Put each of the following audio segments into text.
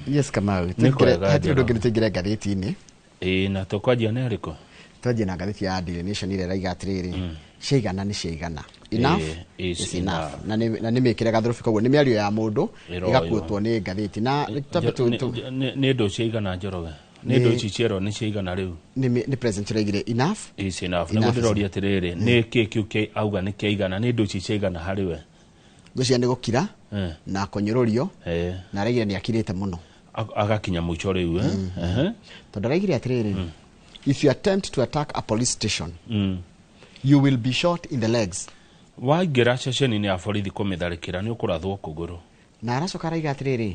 Yes, Kamau. Nĩ Tũingĩre- kwega, Hatirĩ ũndũ Njoroge. ũngĩ, nĩtũingĩre ngathĩti-inĩ. Ĩĩ, na tũkwanjia na ĩrĩkũ? Twanjie na ngathĩti ya Daily Nation ĩrĩa ĩraiga atĩrĩrĩ, ciaigana nĩ ciaigana, enough is is enough. enough. Na nĩ mĩkĩre gathũrũbi, koguo nĩ mĩario ya mũndũ Ĩroywo. ĩgakuotwo nĩ ngathĩti na twambe Nĩ ndũ ciaigana, Njoroge? Nĩ ndũ ici cierwo nĩ ciaigana rĩu? Nĩ president ũraigire enough is enough. Enough Nĩguo is ndĩroria atĩrĩrĩ, nĩ kĩ kĩu auga nĩ kĩaigana? Nĩ ndũ ici ciaigana harĩ we? Ngwĩciria nĩ gũkira na kũnyũrũrio, na araigire nĩ akirĩte mũno. Agakinya mũico rĩu, eh? Ehe. Tondũ araigire atĩrĩrĩ, "If you attempt to attack a police station, you will be shot in the legs." Waingĩra ceceni-inĩ ya borithi kũmĩtharĩkĩra, nĩ ũkũrathwo kũgũrũ. Na aracoka araiga atĩrĩrĩ,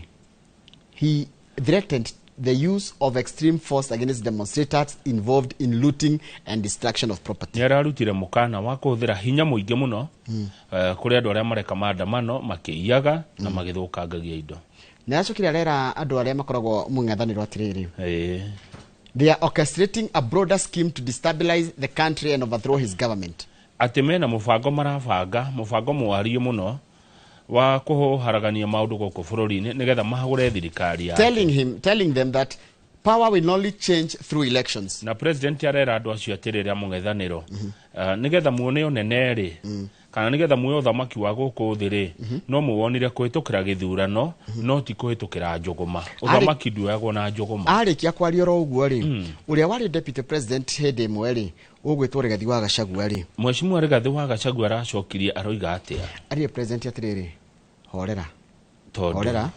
he threatened the use of extreme force against demonstrators involved in looting and destruction of property. Nĩ ararutire mũkana wa kũhũthĩra hinya mũingĩ mũno kũrĩ andũ arĩa mareka maandamano makĩiyaga na magĩthũkangagia indo. Na aracokire arera andũ arĩa makoragwo mũng'ethanĩro atĩrĩrĩ, they are orchestrating a broader scheme to destabilize the country and overthrow his government. Atĩ mena mũbango, marabanga mũbango mwariĩ mũno wa kũharagania maũndũ gũkũ bũrũri-inĩ nĩgetha mahagũre thirikari yake. Telling them that power will only change through elections. Na president arera andũ acio atĩrĩrĩ a mũng'ethanĩro, nĩgetha muone ũnene rĩ, kana nĩgetha muoe ũthamaki wa gũkũ thĩ rĩ, no muwonire kũhĩtũkĩra gĩthurano, no ti kũhĩtũkĩra njũgũma. Ũthamaki nduoyagwo na njũgũma. Arĩkia kwaria oro ũguo rĩ, ũrĩa warĩ deputy president hĩndĩ ĩmwe rĩ, ũgwĩtwo Rigathi wa Gachagua rĩ, Mheshimiwa Rigathĩ wa Gachagua aracokirie aroiga atĩa? Arire president atĩrĩrĩ, horera. Tondũ horera,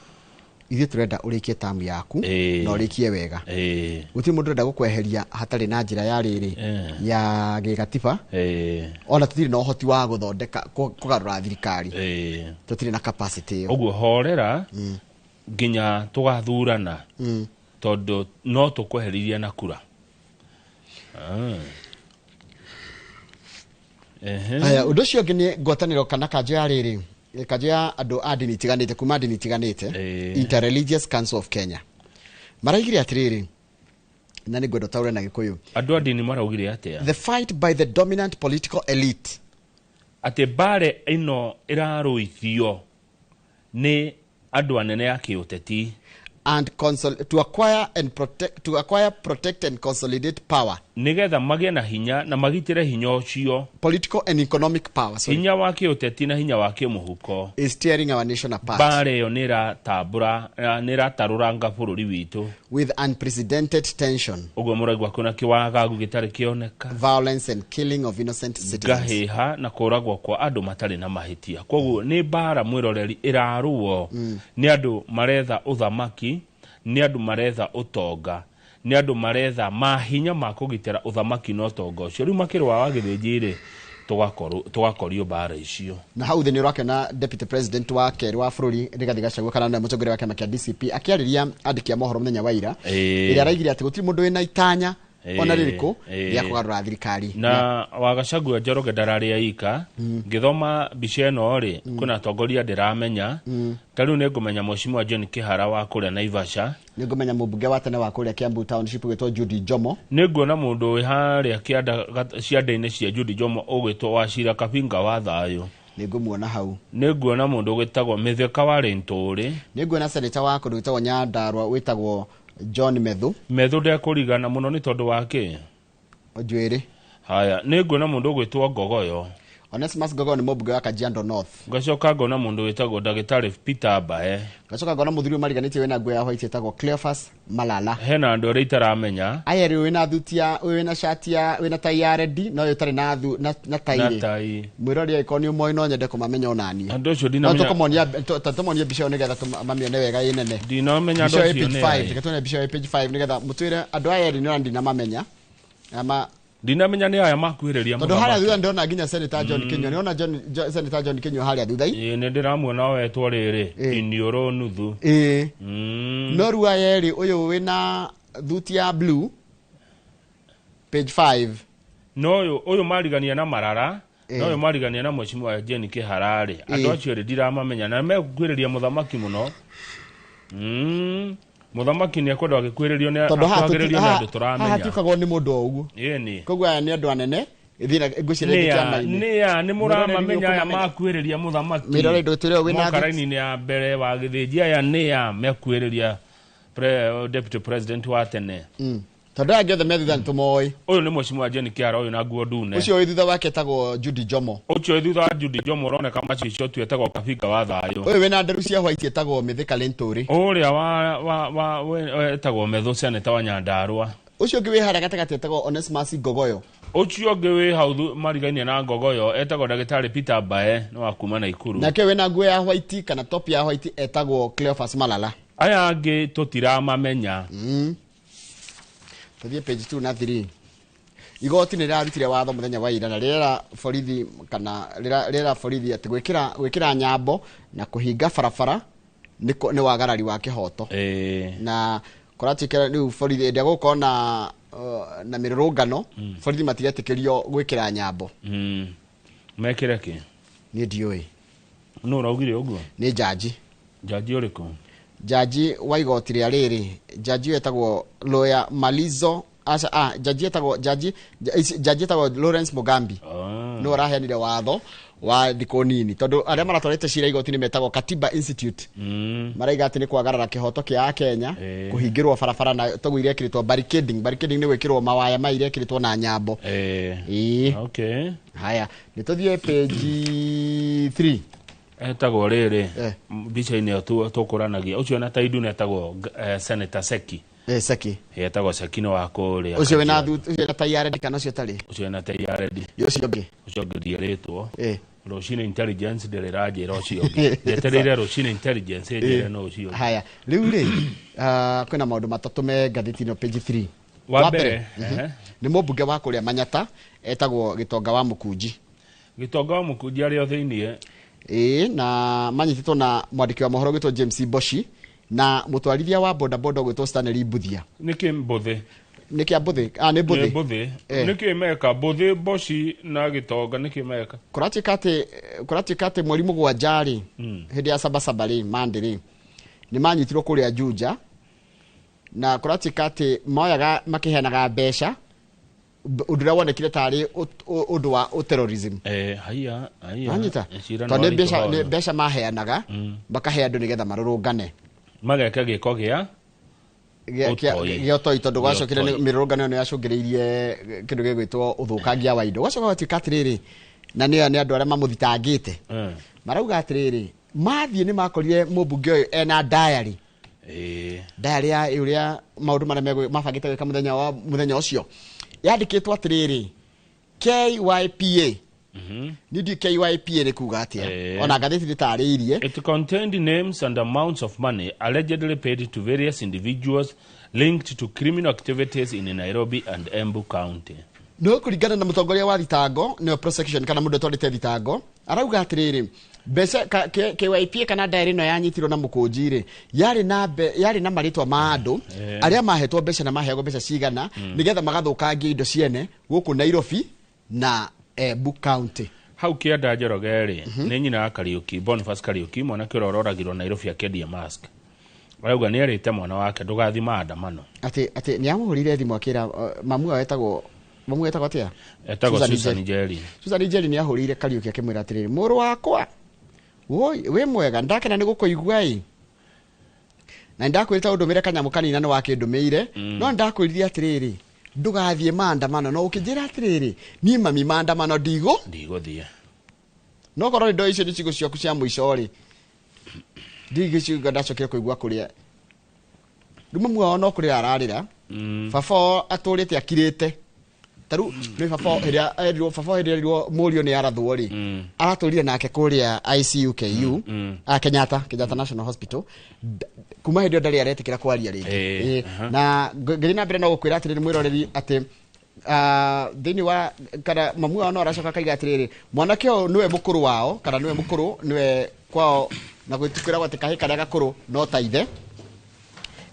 ithuĩ tũrenda ũrĩkie tamu yaku na ũrĩkie wega. Gũtirĩ mũndũ ũrenda gũkweheria hatarĩ na njĩra ya rĩrĩ ya gĩgatiba. Ona tũtirĩ na ũhoti wa gũthondeka kũgarũra thirikari. Tũtirĩ na capacity ĩyo. Ũguo horera nginya tũgathurana, tondũ no tũkweheririe na kura. Ehe. Aya, ũndũ ũcio ũngĩ nĩ ngwatanĩro kana kanjũ ya rĩrĩ, kanjũ ya andũ a ndini itiganĩte, kuma ndini itiganĩte, Interreligious Council of Kenya, maraigire atĩrĩrĩ, na nĩ ngwenda ũtaũre na Gĩkũyũ. Andũ a ndini maraugire atĩa? The fight by the dominant political elite atĩ mbare ĩno ĩrarũithio nĩ andũ anene a kĩũteti and to acquire and protect, to acquire, protect and consolidate power, nĩgetha magĩe na hinya na magitĩre hinya ũcio, political and economic power, sorry, hinya wa kĩũteti na hinya wa kĩmũhuko, is tearing our nation apart mbara ĩyo nĩ ĩratambũra, nĩ ĩratarũranga bũrũri witũ with unprecedented tension, ũguo mũraigua kwĩna kĩwagagu gĩtarĩ kĩoneka, violence and killing of innocent citizens. Ngahĩha na kũragwo kwa andũ matarĩ na mahĩtia. Koguo nĩ mbara, mwĩroreri, ĩrarũo nĩ andũ maretha ũthamaki, nĩ andũ maretha ũtonga, nĩ andũ maretha mahinya ma kũgitĩra ũthamaki na ũtonga ũcio. Rĩu makĩrũa wa gĩthĩnji rĩ, tũgakorio mbara icio. Na hau thĩ nĩ ũrakĩona deputy president wa kerĩ wa bũrũri Rigathi Gachagua, kana nĩwe mũtongoria wa kĩama kĩa DCP, akĩarĩria andĩki a mohoro mũthenya wa ira, ĩrĩa araigire atĩ gũtirĩ mũndũ wĩna itanya ona rĩrĩkũ rĩa kũgarũra thirikari. Na wagacagua Njoroge ndararĩa ika. Ngĩthoma mbica ĩno rĩ, kwĩna atongoria ndĩramenya. Ta rĩu nĩ ngũmenya Mheshimiwa John Kĩhara wa kũrĩa Naivasha. Nĩ ngũmenya mũmbunge wa tene wa kũrĩa Kiambu Township gwĩtwo Judy Njomo. Nĩ nguona mũndũ wĩ harĩa kĩanda cianda-inĩ cia Judy Njomo ũgwĩtwo Wachira Kabinga wa Thayũ. Nĩ ngũmuona hau. Nĩ nguona mũndũ ũgĩtagwo Mĩtheka wa Rĩntũrĩ. Nĩ nguona seneta wa kũndũ gwĩtagwo Nyandarua wĩtagwo John Methu. Methu ndekũrigana mũno nĩ tondũ wa kĩ? Njuĩrĩ. Haya, nĩ nguona mũndũ ũgwĩtwo Ngogoyo. Onesmus Ngogoyo nĩ mũmbunge wa Kajiado North. Ngacoka ngona mũndũ wĩtagwo ndagĩtarĩ Peter Mbae. Ngacoka ngona mũthuri ũyũ mariganĩtie wĩna nguo ya white ĩtagwo Cleophas Malala. Hena andũ arĩa itaramenya. Aya rĩ, wĩna thuti ya ũyũ, wĩna shati ya, wĩna tai ya red, no ũyũ ũtarĩ na na tai na rĩ. Tai. Mwĩrori angĩkorwo nĩ ũmoĩ, no nyende kũmamenya onaniĩ. Andũ acio No ndinamenya. tũkũmonia, tũmonie mbica ĩyo nĩgetha mamĩone wega ĩ nene. Ndinamenya andũ Mbica ĩyo ĩ acio page nĩ 5. aya. Reke tuone mbica ĩyo ĩ page 5 nĩgetha mũtwĩre andũ aya erĩ nĩ ndinamamenya. Ama Ndinamenya nĩ aya makuhĩrĩria tondũ harĩa mũthamaki. thutha ndĩrona nginya Senator John Kinyua. Nĩona Senator John Kinyua harĩa thutha. Ĩĩ, nĩ ndĩramuona wetwo rĩrĩ iniũrũ nuthu. Ĩĩ. No rĩu aya erĩ, ũyũ wĩna thuti ya blue, page 5. No ũyũ marigania na Marara, na ũyũ marigania na Mheshimiwa Jane Kĩhara rĩ, andũ acio erĩ ndiramamenya na megũkuhĩrĩria mũthamaki mũno. Mũthamaki nĩ ekwenda agĩkuhĩrĩrio nĩ Tondũ haha akuhagĩrĩrio nĩ andũ haha tũramenya. hatiukagwo nĩ mũndũ o ũguo. Ĩni. Koguo aya nĩ andũ anene ĩthiĩ ngwĩciria nĩa kĩama-inĩ. Nĩa nĩ mũramamenya aya Nĩũkũmamenya. makuhĩrĩria mũthamaki? Mĩrore ndũtwĩre ũyũ wĩna moka raini-inĩ ya mbere wa gĩthĩnji, aya nĩa mekuhĩrĩria Deputy president wa tene. Tondũ aya angĩ othe me thutha nĩ tũmoĩ. Ũyũ nĩ mheshimiwa Jane Kĩara, ũyũ na nguo ndune. Ũcio wĩ thutha wake etagwo Judy Jomo. Ũcio wĩ thutha wa Judy Jomo ũroneka macicio tu etagwo Kabinga wa Thayũ. Ũyũ wĩna nderu cia white etagwo Mithika Linturi. Ũrĩa wa etagwo Methu, senator wa Nyandarua. Ũcio ũngĩ wĩ harĩa gatagatĩ etagwo Onesmus Ngogoyo. Ũcio ũngĩ wĩ hau marigainie na Ngogoyo etagwo ndagĩtarĩ Peter Mbae, nĩ wa kuma Naikuru. Nake wĩna nguo ya white kana top ya white etagwo Cleophas Malala. Aya angĩ tũtiramamenya. Tũthiĩ page 2 na 3. Igoti nĩ rĩrarutire watho mũthenya wa ira na rĩrera borithi kana rĩrera borithi atĩ gwĩkĩra nyambo na kũhinga barabara nĩ wagarari wa kĩhoto. Na kũratuĩka rĩu borithi hĩndĩ ĩrĩa gũgũkorwo na mĩrũrũngano, borithi matiretĩkĩrio gwĩkĩra nyambo. Mekĩre kĩ? Niĩ ndiũĩ. Nũ ũraugire ũguo? Nĩ jaji. Jaji ũrĩkũ? Jaji wa igoti rĩa rĩrĩ, jaji ũyũ etagwo Lawyer Malizo, aca, jaji etagwo, jaji, jaji etagwo Lawrence Mugambi. Nĩwe ũraheanire watho wa thikũ nini tondũ arĩa maratwarĩte cira igoti-inĩ metagwo Katiba Institute. Maraiga atĩ nĩ kwagarara kĩhoto kĩa Akenya kũhingĩrwo barabara na toguo irekĩrĩtwo barricading. Barricading nĩ gwĩkĩrwo mawaya maya irekĩrĩtwo na nyambo. Haya, nĩ tũthiĩ page 3. Etagwo rĩrĩ, mbica-inĩ ĩyo tũkũranagia. Ũcio na Taidu nĩ etagwo, Senator Seki. Seki. Etagwo Seki nĩ wa kũrĩa Ũcio wĩna Kajiado. ũcio wĩna tai ya red kana ũcio ũtarĩ? Ũcio wĩna tai ya red. Nĩ ũcio ũngĩ. Ũcio ũngĩ ndierĩtwo. Rũcinĩ intelligence ndĩrĩ ĩranjĩra ũcio ũngĩ. Njetereire rũcinĩ intelligence ĩnjĩre no ũcio ũngĩ. Haya, rĩu rĩ, kwĩna maũndũ matatũ me ngathĩti ĩno page 3. Wa Wa mbere, mbere, nĩ mũmbunge wa kũrĩa Manyata etagwo Gĩtonga wa Mũkunji. Gĩtonga wa Mũkunji arĩ o thĩiniĩ. Na manyitĩtwo na mwandĩki wa mohoro gwĩtwo James Mboci na mũtwarithia wa bodaboda gwĩtwo Stanley Mbuthia. Nĩkĩ Mbuthi? Nĩkĩ Mbuthi? Nĩ Mbuthi. Nĩ Mbuthi. Nĩkĩ meka? Mbuthi, Mboci na Gĩtonga nĩkĩ meka? Kũratuĩka atĩ mweri mũgwanja rĩ, hĩndĩ ya sabasaba rĩ, Monday rĩ, nĩ manyitirwo kũrĩa Juja, na kũratuĩka atĩ moyaga makĩheanaga mbeca, ũndũ ũrĩa wonekire tarĩ ũndũ wa terrorism. Haiya, haiya. Wanyita? Cira Tondũ nĩ nĩ warĩtwo mbeca maheanaga, makahe andũ nĩgetha marũrũngane. Mageke gĩko gĩa ũtoi. Gĩa ũtoi, tondũ gwacokire Gĩa ũtoi. mĩrũrũngano ĩno yacũngĩrĩirie kĩndũ gĩgwĩtwo ũthũkangia wa indo. Gwacoka gwatuĩka atĩrĩrĩ, na nĩ andũ arĩa mamũthitangĩte. Marauga atĩrĩrĩ, mathiĩ nĩ makorire mũmbunge ũyũ ena diary. Diary ya ũrĩa maũndũ marĩa mabangĩte gwĩka mũthenya ũcio. Yandĩkĩtwo atĩrĩrĩ, KYPA. Nĩ ndiũĩ KYPA nĩ kuga atĩa. Ona ngathĩti ndĩtarĩirie. It contained names and amounts of money allegedly paid to various individuals linked to criminal activities in Nairobi and Embu County. No kũringana na mũtongoria wa thitango, nĩwe prosecution kana mũndũ ũtwarĩte thitango, arauga atĩrĩrĩ, mbeca KYPA kana diary ĩno yanyitirwo na mũkũnji rĩ, yarĩ na marĩtwa ma andũ arĩa mahetwo mbeca na maheagwo mbeca cigana, nĩgetha magathũkangia indo ciene gũkũ Nairobi na Embu County. Hau kĩanda Njoroge rĩ, nĩ nyina wa Kariuki, Boniface Kariuki, mwanake ũrĩa ũroragirwo Nairobi akĩendia mask. Arauga nĩ erĩte mwana wake ndũgathiĩ maandamano. Atĩ nĩ amũhũrĩire thimũ akĩra, mamu wao etagwo, mamu etagwo atĩa? Etagwo Susan Susan Njeri. Njeri. Susan Njeri nĩ ahũrĩire Kariuki akĩmwĩra atĩrĩrĩ, mũrũ wakwa, woi, wĩ mwega, ndakena nĩ gũkũigua ĩ. Na nĩndakwĩrĩte ũndũmĩre kanyamũ kanini na nĩwakĩndũmĩire, no nĩndakwĩrire atĩrĩrĩ, ndũgathiĩ maandamano, no ũkĩnjĩra atĩrĩrĩ, niĩ mami maandamano ndigũ? Ndigũthiĩ. No korwo nĩ ndoĩ icio nĩ ciugo ciaku cia mũico rĩ, ndigĩciuga ndacokire kũigua kũrĩa. Rĩu mamu wao no kũrĩra ararĩra. Baba wao atũrĩte akirĩte. Ta rĩu nĩ baba wao hĩndĩ ĩrĩa erirwo, baba wao hĩndĩ ĩrĩa erirwo mũriũ nĩ arathwo rĩ, aratũrire nake kũrĩa ICUKU, Kenyatta National Hospital. Kuma hĩndĩ ĩyo ndarĩ aretĩkĩra kwaria rĩngĩ. Na ngĩthiĩ na mbere no gũkwĩra atĩrĩrĩ mwĩroreri atĩ, thĩinĩ wa kana mamu wao no aracoka akaiga atĩrĩrĩ, mwanake ũyũ nĩwe mũkũrũ wao, kana nĩwe mũkũrũ, nĩwe kwao, na gwĩtĩkĩra atĩ kahĩĩ karĩa gakũrũ no ta ithe.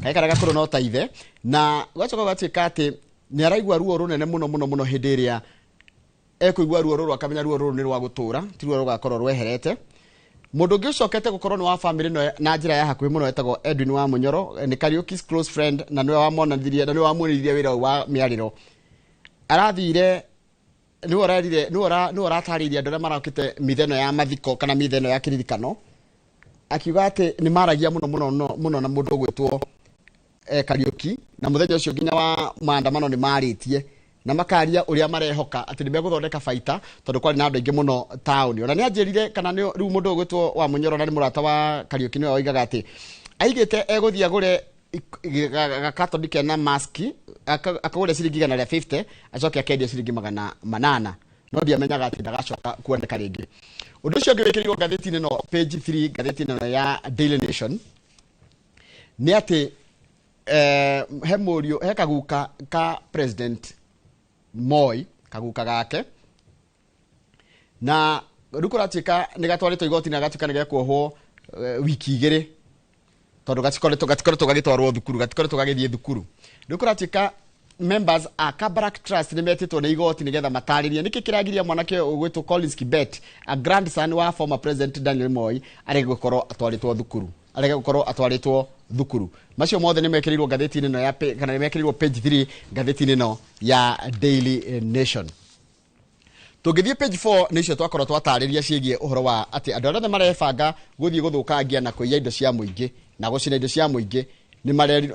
Kahĩĩ karĩa gakũrũ no ta ithe. Na gwacoka gwatuĩka atĩ nĩ araigua ruo rũnene mũno mũno mũno hĩndĩ ĩrĩa ekũigua ruo rũrũ, akamenya ruo rũrũ nĩ rwa gũtũra, ti ruo rũgakorwo rweherete. Mũndũ ũngĩ ũcokete gũkorwo nĩ wa family ĩno na njĩra ya hakuhĩ mũno etagwo Edwin wa Mũnyoro, nĩ Kariuki's close friend, na nĩwe wamonanirie, na nĩwe wamuonirie wĩra ũyũ wa mĩarĩro. Arathire, nĩwe ũrerire, nĩwe nĩwe ũratarĩirie andũ arĩa marokĩte mitha ĩno ya mathiko kana mitha ĩno ya kĩririkano, akiuga atĩ nĩ maragia mũno mũno mũno na mũndũ ũgwĩtwo Kariuki na muthenya ucio nginya wa maandamano ni maritie na makaria uria marehoka ati ni meguthondeka baita tondu kwari na andu aingi muno tauni. Ona ni anjirire kana ni riu mundu ugwitwo wa Munyoro na ni murata wa Kariuki niwe oigaga ati aigite eguthia agure gakatoni kena maski akagure ciringi 150 acoke akendia ciringi 800 no ndiamenyaga ati ndagacoka kuoneka ringi. Undu ucio ũngĩ wĩkĩrirwo ngathĩti-inĩ no page 3 ngathĩti-inĩ ĩno ya Daily Nation nĩ atĩ he mũriũ he kaguka ka President Moi, kaguka gake na rĩu kũratuĩka nĩ gatwarĩtwo igoti na gatuĩka nĩ gekuohwo wiki igĩrĩ tondu gatikoretwo gagĩtwarwo thukuru, gatikoretwo gagĩthiĩ thukuru. Rĩu kũratuĩka members a Kabarak Trust nĩ metĩtwo nĩ igoti nĩgetha matarĩrie nĩkĩ kĩragiria mwanake ũgwĩtwo Collins Kibet, a grandson wa former President Daniel Moi, arege gũkorwo atwarĩtwo thukuru, arege gũkorwo atwarĩtwo thukuru. Macio mothe nĩ mekĩrĩirwo ngathĩti-inĩ ĩno ya kana nĩ mekĩrĩirwo page 3 ngathĩti-inĩ ĩno ya Daily Nation. Tũngĩthiĩ page 4 nĩ icio twakorwo twatarĩria ciĩgiĩ ũhoro wa atĩ andũ arĩa othe marebanga gũthiĩ gũthũkangia na kũiya indo cia mũingĩ na gũcina indo cia mũingĩ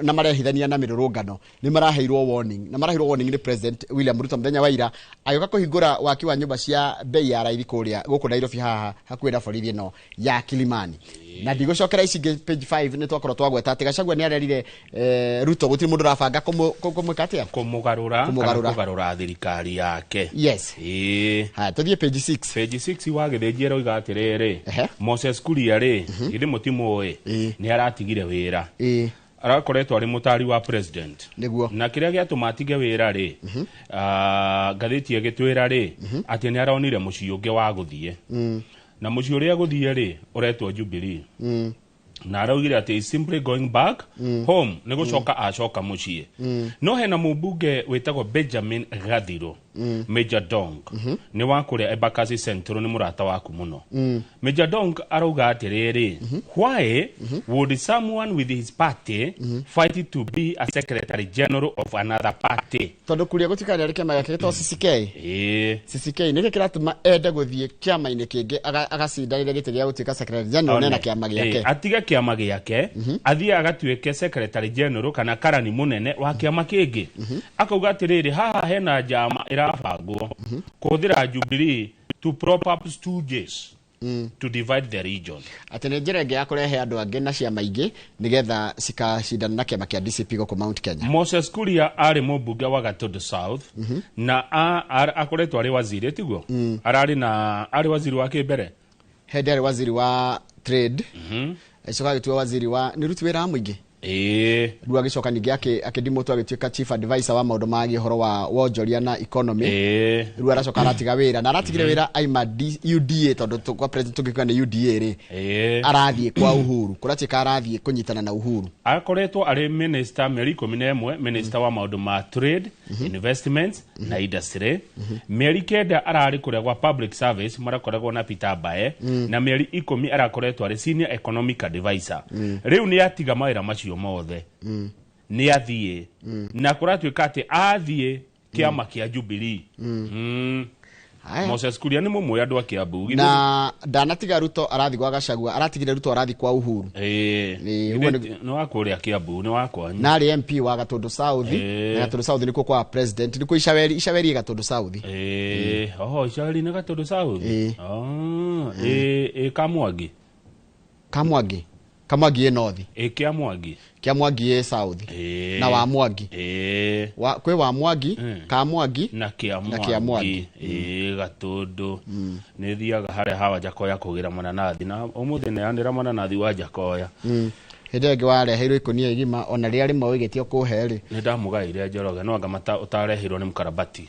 na marehithania na mĩrũrũngano nĩ maraheirwo warning, na maraheirwo warning nĩ President William Ruto mũthenya wa ira agĩũka kũhingũra waki wa nyũmba cia bei ya raithi kũrĩa gũkũ Nairobi haha hakuhĩ na borithi ĩno ya Kilimani. Na ndigũcokera ici ingĩ page 5 nĩ twakorwo twagweta atĩ Gachagua nĩ arerire Ruto gũtirĩ mũndũ ũrabanga kũmwĩka atĩa, kũmũgarũra kana kũgarũra thirikari yake. Yes. Haya tũthiĩ page 6. Page 6 wa Gĩthĩnji aroiga atĩrĩrĩ, Moses Kuria rĩ githĩ mũtimũĩ nĩ aratigire wĩra, arakoretwo arĩ mũtari wa president. Nĩguo. Na kĩrĩa gĩatũma atige wĩra rĩ, ngathĩti ĩgĩtwĩra rĩ atĩ nĩ aronire mũciĩ ũngĩ wa gũthiĩ, na mũciĩ ũrĩa gũthiĩ rĩ ũretwo Jubilee, na araugire atĩ is simply going back home, nĩ gũcoka acoka mũciĩ. No hena mũmbunge wĩtagwo Benjamin Gathiro, Major Dong, nĩ wa kũrĩa Embakasi Central, nĩ mũrata waku mũno. Major Dong arauga atĩrĩrĩ, why would someone with his party fight to be a secretary general of another party? Tondũ kuria gũtikania arĩ kĩama gĩake gĩtagwo CCK. CCK nĩkĩ kĩratũma ende gũthiĩ kĩama-inĩ kĩngĩ agacindanĩre gĩtĩ gĩa gũtuĩka secretary general nena kĩama gĩake, atige kĩama gĩake athiĩ agatuĩke secretary general kana karani mũnene wa kĩama kĩngĩ. Akauga atĩrĩrĩ, haha hena njama ĩrabangwo kũhũthĩra Jubilee to prop up stooges to divide the region. Atĩ nĩ njĩra ĩngĩ ya kũrehe andũ angĩ na ciama ingĩ nĩgetha cikacindana na kĩama kĩa DCP gũkũ Mount Kenya. Moses Kuria arĩ mũmbunge wa Gatundu South na akoretwo arĩ waziri, tiguo? Ararĩ na arĩ waziri wa kĩmbere, hĩndĩ arĩ waziri wa trade, agĩcoka agĩtua waziri wa nĩ ruti wĩra wa mũingĩ, rĩu agĩcoka ningĩ akĩndimotwo agĩtuĩka chief advisor wa maũndũ ma ũhoro wa wonjoria na economy. Rĩu aracoka aratiga wĩra na aratigire wĩra aima UDA tondũ kwa president tũngĩkiuga nĩ UDA rĩ, arathiĩ kwa Uhuru, kũratuĩka arathiĩ kũnyitana na Uhuru. Akoretwo arĩ minister mĩeri 11, minister wa maũndũ ma trade, investments na industry. Mĩeri 9 ararĩ kũrĩa gwa public service marakoragwo na Peter Mbae, na mĩeri 10 arakoretwo arĩ senior economic advisor. Rĩu nĩ atiga mawĩra macio mothe, nĩ athiĩ na kũratuĩka atĩ athiĩ kĩama kĩa Jubilee. Moses Kuria nĩ mũmwe andũ a Kiambu. Na ndanatiga Ruto arathiĩ gwa Gachagua, aratigire Ruto arathiĩ kwa Uhuru. Nĩ wa kũrĩa Kiambu, nĩ wa kwanyu. Na arĩ MP wa Gatundu South, na Gatundu South nĩkuo kwa president, nĩkuo Icaweri, Icaweri Gatundu South. Oho, Icaweri nĩ Gatundu South. Kamwangi. Kamwangi. Kamwangi ĩ north. Kĩamwangi. Kĩamwangi ĩ south. Na wa Mwangi. Kwĩ wa Mwangi, Kamwangi na Kĩamwangi. Gatundu. Nĩ thiaga harĩa hawa Njakoya kũgĩra mananathi na ũmũthĩ neanĩra mananathi wa Njakoya. Hĩndĩ ĩngĩ wareheirwo ikũnia igima ona rĩrĩa rĩmwe ũigĩtio kũhe rĩ. Nĩ ndamũgaire Njoroge no anga ũtareheirwo nĩ mũkarabati.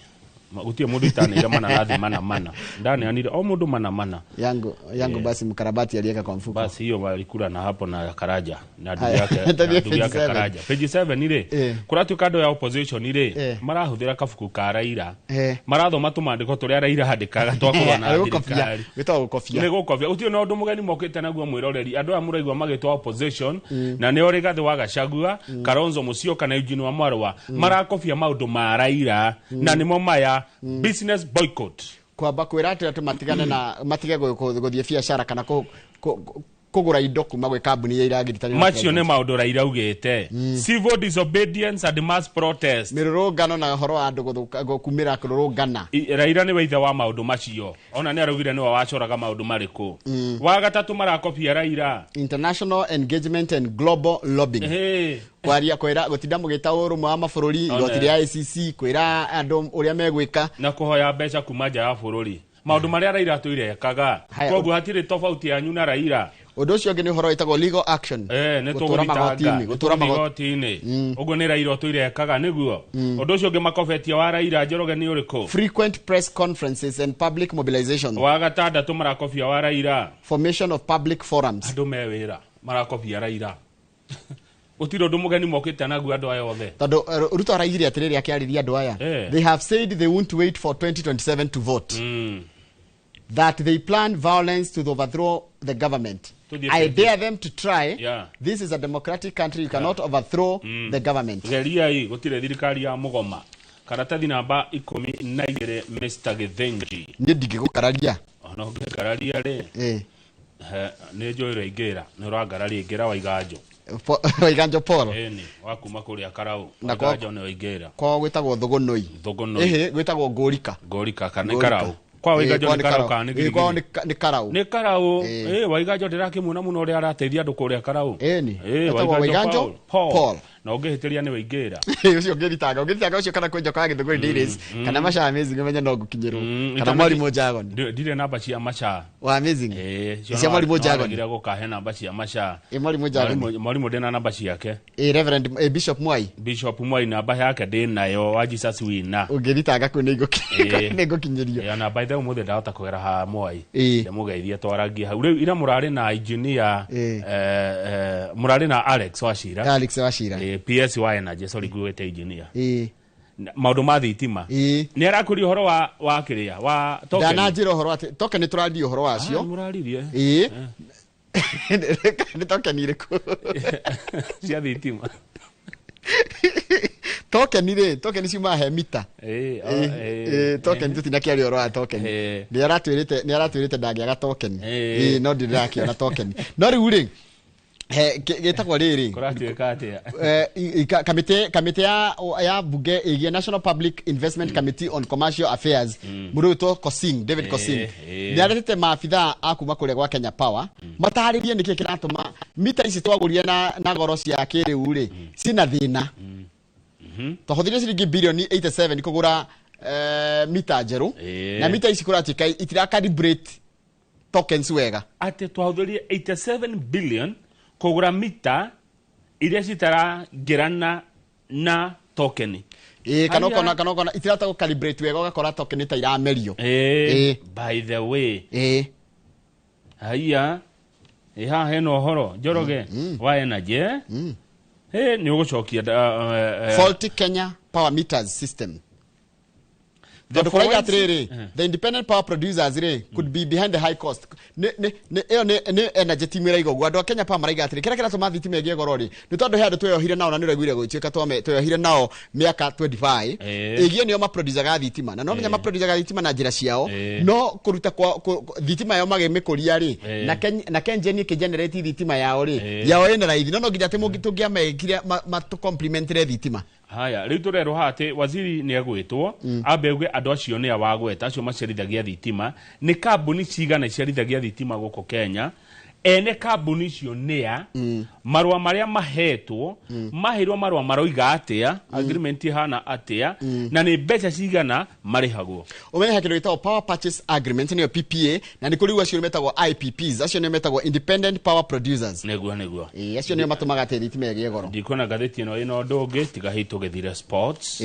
Gũtirĩ mũndũ itaneire mananathi mana mana. Ndaneanire o mũndũ mana mana. Yangu basi mkarabati aliweka kwa mfuko. Basi hiyo walikula na hapo na Karaja na ndugu yake, ndugu yake Karaja. Page 7 rĩ, kũratuĩka andũ ya opposition rĩ marahũthĩra kabuku ka Raila. Marathoma tũmandĩko tũrĩa Raila handĩkaga twa kũrũa na thirikari. Gwĩtagwo gũkobia. Nĩ gũkobia. Gũtirĩ na ũndũ mũgeni mokĩte naguo mwĩroreri. Andũ aya mũraigua magĩtwo opposition na nĩo Rigathĩ wa Gachagua, Kalonzo Musyoka na Eugene Wamalwa marakobia maũndũ ma Raila na nĩmo maya business boycott. Kwamba kwĩra atĩ andũ matigane na matige gũthiĩ biacara kana Kũgũra indo kuma gwĩ kambuni ya iragirita. Macio nĩ maũndũ Raila augĩte, civil disobedience and mass protest. Mĩrũrũngano na ũhoro wa andũ gũkumĩra kũrũrũngana. Raila nĩwe ithe wa maũndũ macio, ona nĩ araugire nĩwe wacoraga maũndũ marĩkũ. Wa gatatũ marakobia Raila? International engagement and global lobbying. Kwaria, kwĩra, gũtinda mũgĩta ũrũmwe wa mabũrũri, igoti rĩa ICC, kwĩra andũ ũrĩa megwĩka. Na kũhoya mbeca kuma nja ya bũrũri, maũndũ marĩa Raila atũire ekaga. Haya. Koguo hatirĩ tofauti yanyu na Raila. Ũndũ ũcio ũngĩ nĩ ũhoro wĩtagwo legal action. Nĩ Gũtũra tũgũthitanga. magoti-inĩ, gũtũra magoti. Magoti-inĩ ũguo nĩ Raila ũtũire ekaga nĩguo. Ũndũ ũcio ũngĩ makobetie wa Raila, Njoroge, nĩ ũrĩkũ? Frequent press conferences and public mobilization. Wa gatandatũ marakobia wa Raila? Formation of public forums. Andũ me wĩra marakobia Raila, gũtirĩ ũndũ mũgeni mokĩte naguo andũ aya othe. Tondũ Ruto araigire atĩrĩrĩ akĩarĩria andũ aya, they have said they won't wait for 2027 to vote, that they plan violence to overthrow the government. Tũthiĩ I page. dare them to try. This is a democratic country. You cannot overthrow the government. Geriai, gũtirĩ thirikari ya mũgoma. Karatathi namba 12, Mr Githinji. Niĩ ndingĩgũkararia. Ona ũngĩngararia rĩ, nĩ njũĩ ũrĩa ingĩra, nĩ ũrangararia ingĩra Waiganjo. Waiganjo Paul. Ĩni wa kuma kũrĩa Karau. Na Waiganjo nĩwe ingĩra. Kwao gwĩtagwo Thũgũnũi. Thũgũnũi. Ĩhĩ, gwĩtagwo Ngũrika. Ngũrika kana nĩ Ngũrika. Karau? Kwa Waiganjo Kwao nĩ Karau kana nĩ Ĩĩ, kwao Girigiri? nĩ Karau. Nĩ Karau. Ĩĩ. Ĩ Waiganjo ndĩrakĩmuona mũno ũrĩa arateithia andũ kũrĩa Karau. Ĩni. Ĩ Etagwo Waiganjo Waiganjo Paul. Paul. Na ũngĩhĩtĩria nĩwe ingĩra. Ũcio ũngĩthitanga ũcio, kana kwĩ Njoka wa Gĩthũngũri Dailies kana Macha Amazing, ũmenye no ngũkinyĩrwo, kana Mwarimũ Jargon. Ndirĩ namba cia Macha. Wa Amazing. Ĩĩ. Cia Mwarimũ Jargon. Nĩwaregire gũkahe namba cia Macha. Ĩ Mwarimũ Jargon. Mwarimũ ndĩna namba ciake. Ĩ Reverend, ĩ Bishop Mwai. Bishop Mwai namba yake ndĩ nayo, wa Jesus Wina. Ũngĩthitanga kũu nĩ ngũkinyĩrio. Ĩ, ona by the way ũmũthĩ ndahota kũgera ha Mwai, ndĩmũgeithie, twaragie hau. Rĩu ira mũrarĩ na engineer, mũrarĩ na Alex Wachira. Alex Wachira. PS wa Energy, sorry, nguĩte engineer. Maũndũ ma thitima. Nĩ arakũria ũhoro wa kĩrĩa wa token. Ndananjĩra ũhoro atĩ token, nĩ tũraria ũhoro Ah, wacio. mũraririe. Ĩĩ, nĩ token irĩkũ? Cia thitima. Token rĩ, token ciumaga he mita. Ĩĩ, Ĩĩ, token tũtinakĩaria ũhoro wa token. Nĩ aratwĩrĩte ndangĩaga token. Ĩĩ, no ndĩrakĩona token, no rĩu rĩ he gĩtagwo rĩrĩ. Kũratuĩka atĩa? Kamĩtĩ ya bunge ĩgiĩ National Public Investment Committee on Commercial Affairs, mũndũ wĩtwo Kosing, David Kosing, nĩ aretete maabithaa a kuma kũrĩa gwa Kenya Power matarĩrie nĩkĩ kĩratũma mita ici twagũrire na goro cia kĩrĩu rĩ cina thĩna. Twahũthĩrire ciringi bilioni 87 kũgũra mita njerũ, na mita ici kũratuĩka itira calibrate tokens wega. Atĩ twahũthĩrire 87 billion kũgũra mita iria citarangĩrana na token. Ĩĩ, kana Haya. ũkona itirahota gũ calibrate wega, ũgakora token ta iramerio. By the way, haiya, ĩ haha hena ũhoro, Njoroge, wa energy, eh? Nĩ ũgũcokia Faulty Kenya Power meters system. The Tondũ kũraiga forensic- atĩrĩrĩ, the independent power producers rĩ could be behind the high cost. Ĩyo nĩ energy team ĩraiga ũguo. Andũ a Kenya Power maraiga atĩrĩ, kĩrĩa kĩratũma thitima ĩgĩe goro rĩ nĩ tondũ he andũ tweyohire nao, na nĩ ũraiguire gũgĩtuĩka tweyohire nao mĩaka 25 ĩgiĩ nĩo maproducaga thitima, na no menya maproducaga thitima na njĩra ciao, no kũruta kwa thitima yao magĩmĩkũria rĩ, na KenGen ĩkĩgenerate thitima yao rĩ, yao ĩna raithi, no nginya atĩ tũngĩamekire matũcomplementire thitima. Haya, rĩu tũrerwo haha atĩ waziri nĩ egwĩtwo ambe auge andũ acio nĩ awagweta, acio maciarithagia thitima, nĩ kambuni cigana iciarithagia thitima gũkũ Kenya, ene kambuni icio nĩa, marũa marĩa mahetwo, maheirwo marũa maroiga atĩa, agreement ĩhana atĩa, na nĩ mbeca cigana marĩhagwo. Ũmenye he kĩndũ gĩtagwo power purchase agreement, nĩyo PPA, na nĩ kũrĩ rĩu acio metagwo IPPs, acio nĩo metagwo independent power producers. Nĩguo. Ĩĩ, acio nĩo matũmaga atĩ thitima ĩgĩe goro. Ndikuona ngathĩti ĩno ĩna ũndũ ũngĩ tiga hihi tũgĩthire sports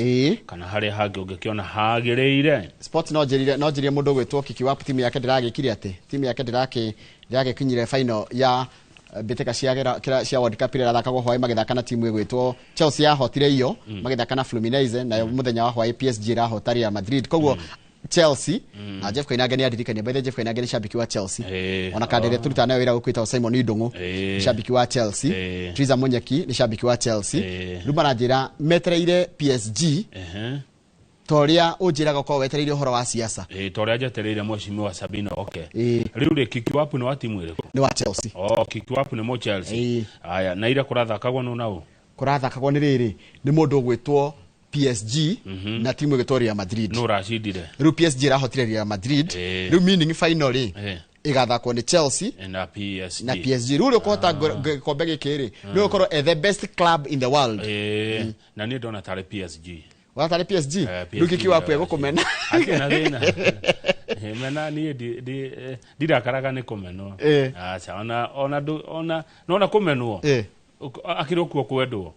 kana harĩa hangĩ ũngĩkĩona hagĩrĩire. Sports, no njĩrire mũndũ ũgwĩtwo Kiki Wap, timu yake ndĩragĩkire atĩ timu yake ndĩragĩkinyire final ya mbĩtĩka cia World Cup ĩrĩa ĩrathakagwo hwaĩ, magĩthaka na timu ĩgwĩtwo Chelsea yahotire iyo, magĩthaka na Fluminense, nayo mũthenya wa hwaĩ PSG ĩrahota Real Madrid. Koguo Chelsea na Jeff Koinange nĩ andirikania. By the way, Jeff Koinange nĩ shabiki wa Chelsea. Ona kandĩ ĩrĩa tũrutaga nayo wĩra gũkũ ĩtagwo Simon Ndung'u, nĩ shabiki wa Chelsea. Triza Munyeki nĩ shabiki wa Chelsea. Rĩu maranjĩra metereire PSG. Toria unjiraga ukorwo wetereire uhoro wa siasa. Toria njetereire mheshimiwa Sabina oke. Riu ri Kikiwapu ni wa timu iriku? Ni wa Chelsea. Oh, Kikiwapu ni mo Chelsea. Aya, na ira kurathakagwo no nao? Kurathakagwo ni riri ni mundu ugwitwo PSG na timu igitwo Real Madrid. No racindire. Riu PSG irahotire Real Madrid. Riu meaning final ri igathakwo ni Chelsea na PSG. Na PSG riu ukuhota gikombe giki ri riu ukorwo the best club in the world. Na ni ndona tari PSG. Watari PSG. Riu Kikiwapu egukumena. Akina thina. Mena ni ndirakaraga ni kumenwo. Acha ona ona nona kumenwo. Akirwo kuo kwendwo.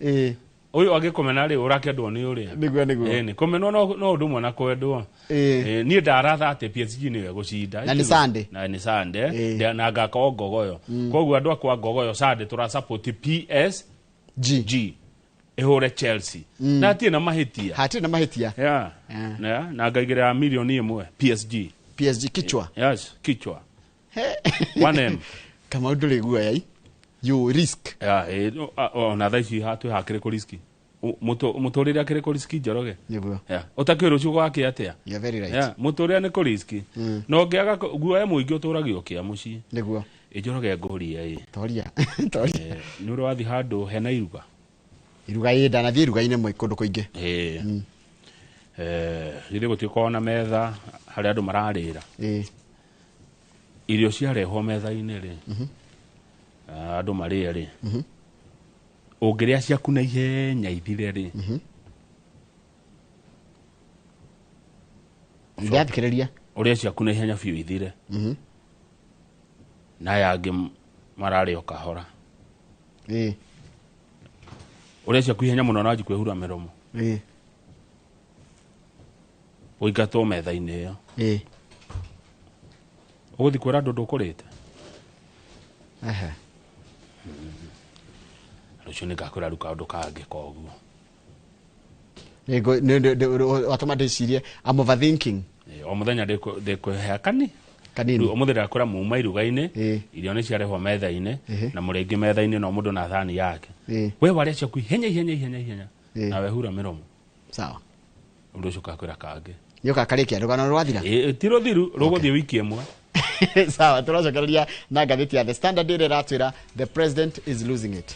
Uyu agikomena ri urakendwo ni uria. Niguo niguo. Ni kumenwo no undu mwana kwendwo. Ni ndaratha ati PSG niwe gucinda. Na ni Sunday. Na ni Sunday. Na ngakorwo Ngogoyo. Koguo andu akwa Ngogoyo Sunday tura support PSG. Ihure Chelsea. Na atie na mahitia. Hatirĩ na mahitia. Yeah. Yeah. Na ngaigĩrĩra milioni 1 PSG. PSG kichwa. Yes, kichwa. 1M. Kama ndũrĩ guoya. You risk. Yeah, ona thaa ici hatwĩ hakĩrĩ kũ risk. Mũtũrĩre akĩrĩ kũ risk Njoroge. Nĩguo. Yeah. Ũtakĩũĩ rũciũ gwakĩa atĩa? You're very right. Yeah, mũtũrĩre nĩ kũ risk. Na ũngĩaga guoya mũingĩ ũtũragio kĩa mũciĩ. Nĩguo. Njoroge ngũrie ĩ. Toria. Toria. Nĩ ũrĩ wathiĩ handũ hena iruga? Iruga ĩ ndanathiĩ iruga-inĩ kũndũ kũingĩ. Githĩ gũtikoragwo na metha harĩa andũ mararĩra. Irio ciarehwo metha-inĩ rĩ, andũ marĩe rĩ, ũngĩrĩa ciaku na ihenya ithire rĩ, ndĩrathikĩrĩria ũrĩe ciaku na ihenya biũ ithire, na aya angĩ mararĩa o kahora. Ũrĩa ciaku ihenya mũno na wanjie kwĩhura mĩromo. Ũingatwo metha-inĩ ĩyo. Ũgũthiĩ kwĩra andũ ndũkũrĩte? Rũciũ nĩngakwĩra rĩu kaũndũ kangĩ koguo. Watũma ndĩcirie I'm overthinking. O mũthenya ndĩkwĩhe kani kanini. Rĩu ũmũthĩ ndĩrakwĩra muma iruga-inĩ, irio nĩ ciarehwo metha-inĩ, na mũrĩ aingĩ metha-inĩ no mũndũ na thani yake. We warĩa ciaku ihenya ihenya ihenya ihenya na wehura mĩromo. Sawa. Ũndũ ũcio ũkakwĩra kangĩ. Nĩ ũgakarĩkia rũgano rwathira? Ti rũthiru, rũgũthiĩ wiki ĩmwe. Sawa, tũracokereria na ngathĩti ya The Standard ĩrĩa ĩratwĩra the president is losing it.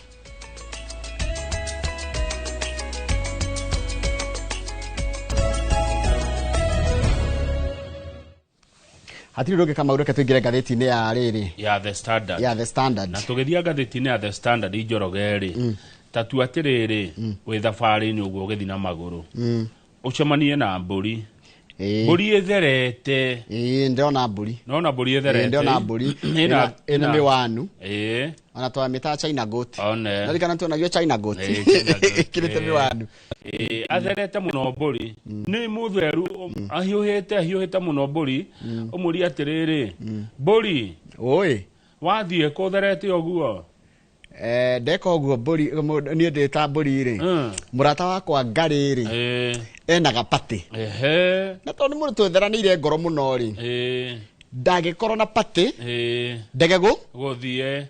Hatirĩ ũndũ ũngĩ Kamau, reke tũingĩre ngathĩti-inĩ ya rĩrĩ ya The Standard. Ya The Standard. Na tũgĩthiĩ ngathĩti-inĩ ya The Standard Njoroge rĩ, ta tua atĩrĩrĩ, wĩ thabarĩ-inĩ ũguo ũgĩthiĩ na magũrũ, ũcemanie na mbũri. Mbũri ĩtherete. Ndĩrona mbũri. Nona mbũri ĩtherete. Ndĩrona mbũri. Ĩna mĩwanu. Ona twamĩtaga China goat. Ndarikana tuonagio China goat. Ĩkĩrĩte mĩwanu. Atherete mũno mbũri. Nĩ mũtheru, ahiũhĩte mũno mbũri. Ũmũrie atĩrĩrĩ, mbũri. Oi. Wathiĩ kũ ũtherete ũguo? Ndeka ũguo mbũri, niĩ ndĩ ta mbũri rĩ. Mũrata wakwa Ngarĩ rĩ, ena gapatĩ. Na tondũ nĩ mũndũ twetheranĩire ngoro mũno rĩ, ndangĩkorwo na patĩ, ndege gũthiĩ.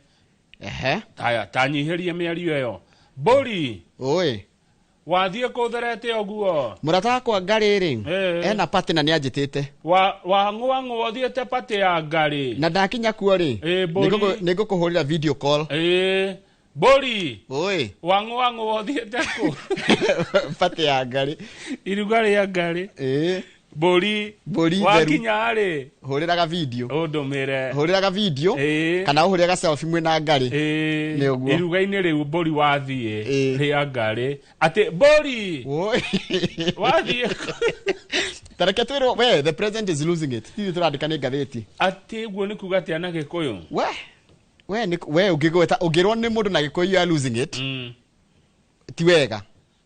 Haya, ta nyihĩrie mĩario ĩyo. Mbũri. Oi. Wathiĩ kũ ũtherete ũguo? Mũrata wakwa Ngarĩ rĩ, ena patĩ na nĩanjĩtĩte. Wang'ũang'ũa ũthiĩte patĩ ya Ngarĩ. Na ndakinya kuo rĩ, nĩngũkũhũrĩra video call. Mbũri. Oi. Wang'ũang'ũa ũthiĩte kũ? Patĩ ya Ngarĩ. Iruga rĩa Ngarĩ. Mbũri. Mbũri theru. Wakinya rĩ, hũrĩraga video. Ũndũmĩre. Hũrĩraga video. Kana ũhũrĩraga selfie mwĩna Ngarĩ. Nĩ ũguo. Iruga-inĩ rĩu mbũri wathiĩ rĩa Ngarĩ. Atĩ mbũri. Oi. Wathiĩ. Ta reke twĩrwo, we the president is losing it. Tithuĩ tũrandĩka nĩ ngathĩti. Atĩ ũguo nĩ kuga atĩa na Gĩkũyũ? We we ũngĩgweta ũngĩrwo nĩ mũndũ na Gĩkũyũ you are losing it. Ti wega.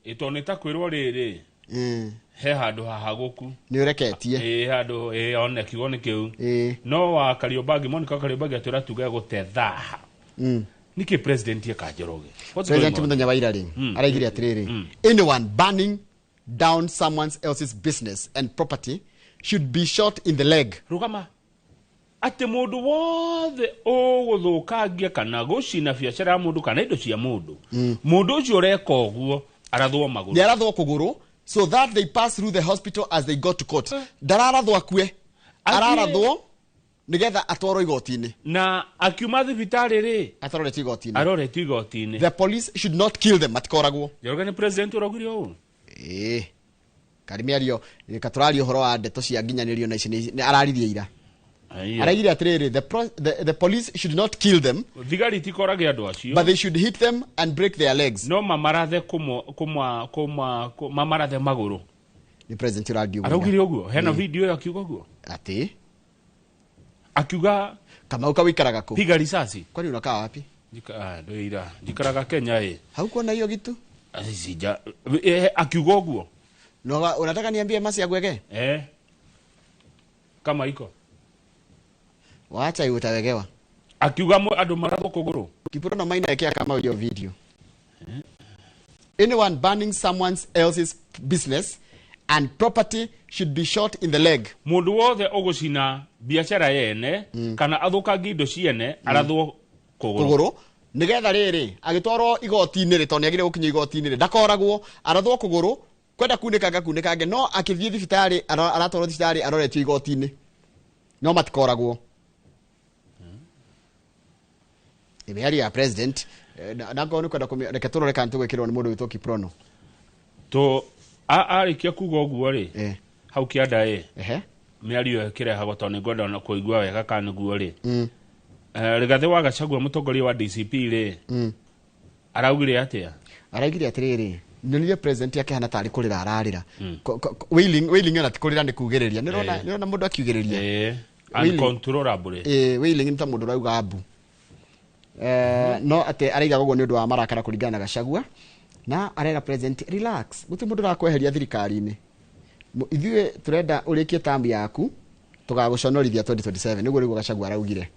Tondũ nĩ ta kwĩrwo rĩrĩ. He handũ hahagũku. Nĩ ũreketie. Handũ, one kiugo nĩ kĩu. No wa Kariobangi, Monica Kariobangi atwĩra tuge gũte thaha. Nĩkĩ president eka Njoroge? President mũthenya wa ira rĩ, araigire atĩrĩrĩ, anyone burning down someone else's business and property should be shot in the leg. Rũgama. Atĩ mũndũ wothe ũgũthũkangia kana gũcina biacara ya mũndũ kana indo cia mũndũ, mũndũ ũcio ũreka ũguo arathwo magũrũ. Nĩ arathwo kũgũrũ. So that they pass through the hospital as they go to court. Ndararathwo akue, ararathwo nigetha atwarwo igoti-inĩ. Na akiuma thibitarĩ rĩ, atarorete igoti-inĩ. Aroretio igoti-inĩ. The police should not kill them, matikoragwo. Njoroge, nĩ president ũraugire ũũ? Ĩĩ, kari mĩario katũraria ũhoro wa ndeto cia nginyanĩrio na ici nĩ araririe ira. Aiya. Araigire atĩrĩrĩ, the police should not kill them. Thigari tikorage andũ acio. But they should hit them and break their legs. No mamarathe mamarathe magũrũ. Nĩ president ũraria ũguo. Araugire ũguo hena video ĩyo akiuga ũguo. Atĩ? Akiuga. Kamau kawikaraga kũ? Piga risasi. Kwani unakaa wapi? Ndũira njikaraga Kenya ĩ. Haukuona hiyo kitu? Sija akiuga ũguo. No, unataka niambie masi ya gwege? Eh, kama iko. Wacha iwe, utawegewa. Akiuga andũ marathwo kũgũrũ. Kiprono Maina ekea kama hiyo video. Anyone burning someone else's business and property should be shot in the leg. Mũndũ wothe ũgũcina biacara yene kana athũkangie indo ciene arathwo kũgũrũ. Kũgũrũ nigetha rĩrĩ agĩtwarwo igoti-inĩ rĩ, tondũ nĩagĩrĩire gũkinya igoti-inĩ rĩ, ndakoragwo, arathwo kũgũrũ, kwenda kunĩkanga kunĩkange, no akĩthiĩ thibitarĩ, aratwarwo thibitarĩ aroretio igoti-inĩ, no matikoragwo. Nĩ mĩario ya president. Na ngorwo nĩ kwenda reke tũrore kana tũgwĩkĩrwo nĩ mũndũ wĩtwo Kiprono. To arĩkia kuga ũguo rĩ, hau kĩanda ĩ, mĩario ĩyo ĩkĩrehagwo tondũ nĩngwenda ona kũigua wega kana nĩguo rĩ. Rigathĩ wa Gachagua, mũtongoria wa DCP rĩ, araugire atĩa? Araugire atĩrĩrĩ, nyonire president akĩhana tarĩ kũrĩra ararĩra. Wailing, wailing ona ti kũrĩra, nĩ kugĩrĩria. Nĩũrona? Nĩũrona mũndũ akiugĩrĩria? Eh, uncontrollably. Wailing nĩ ta mũndũ ũrauga mbu. No atĩ araiga ũguo nĩ ũndũ wa marakara kũringana na Gachagua, na arera president, relax, gũtirĩ mũndũ ũrakweheria thirikari-inĩ. Ithuĩ tũrenda ũrĩkie tamu yaku, tũgagũconorithia 2027, nĩguo nĩguo Gachagua araugire.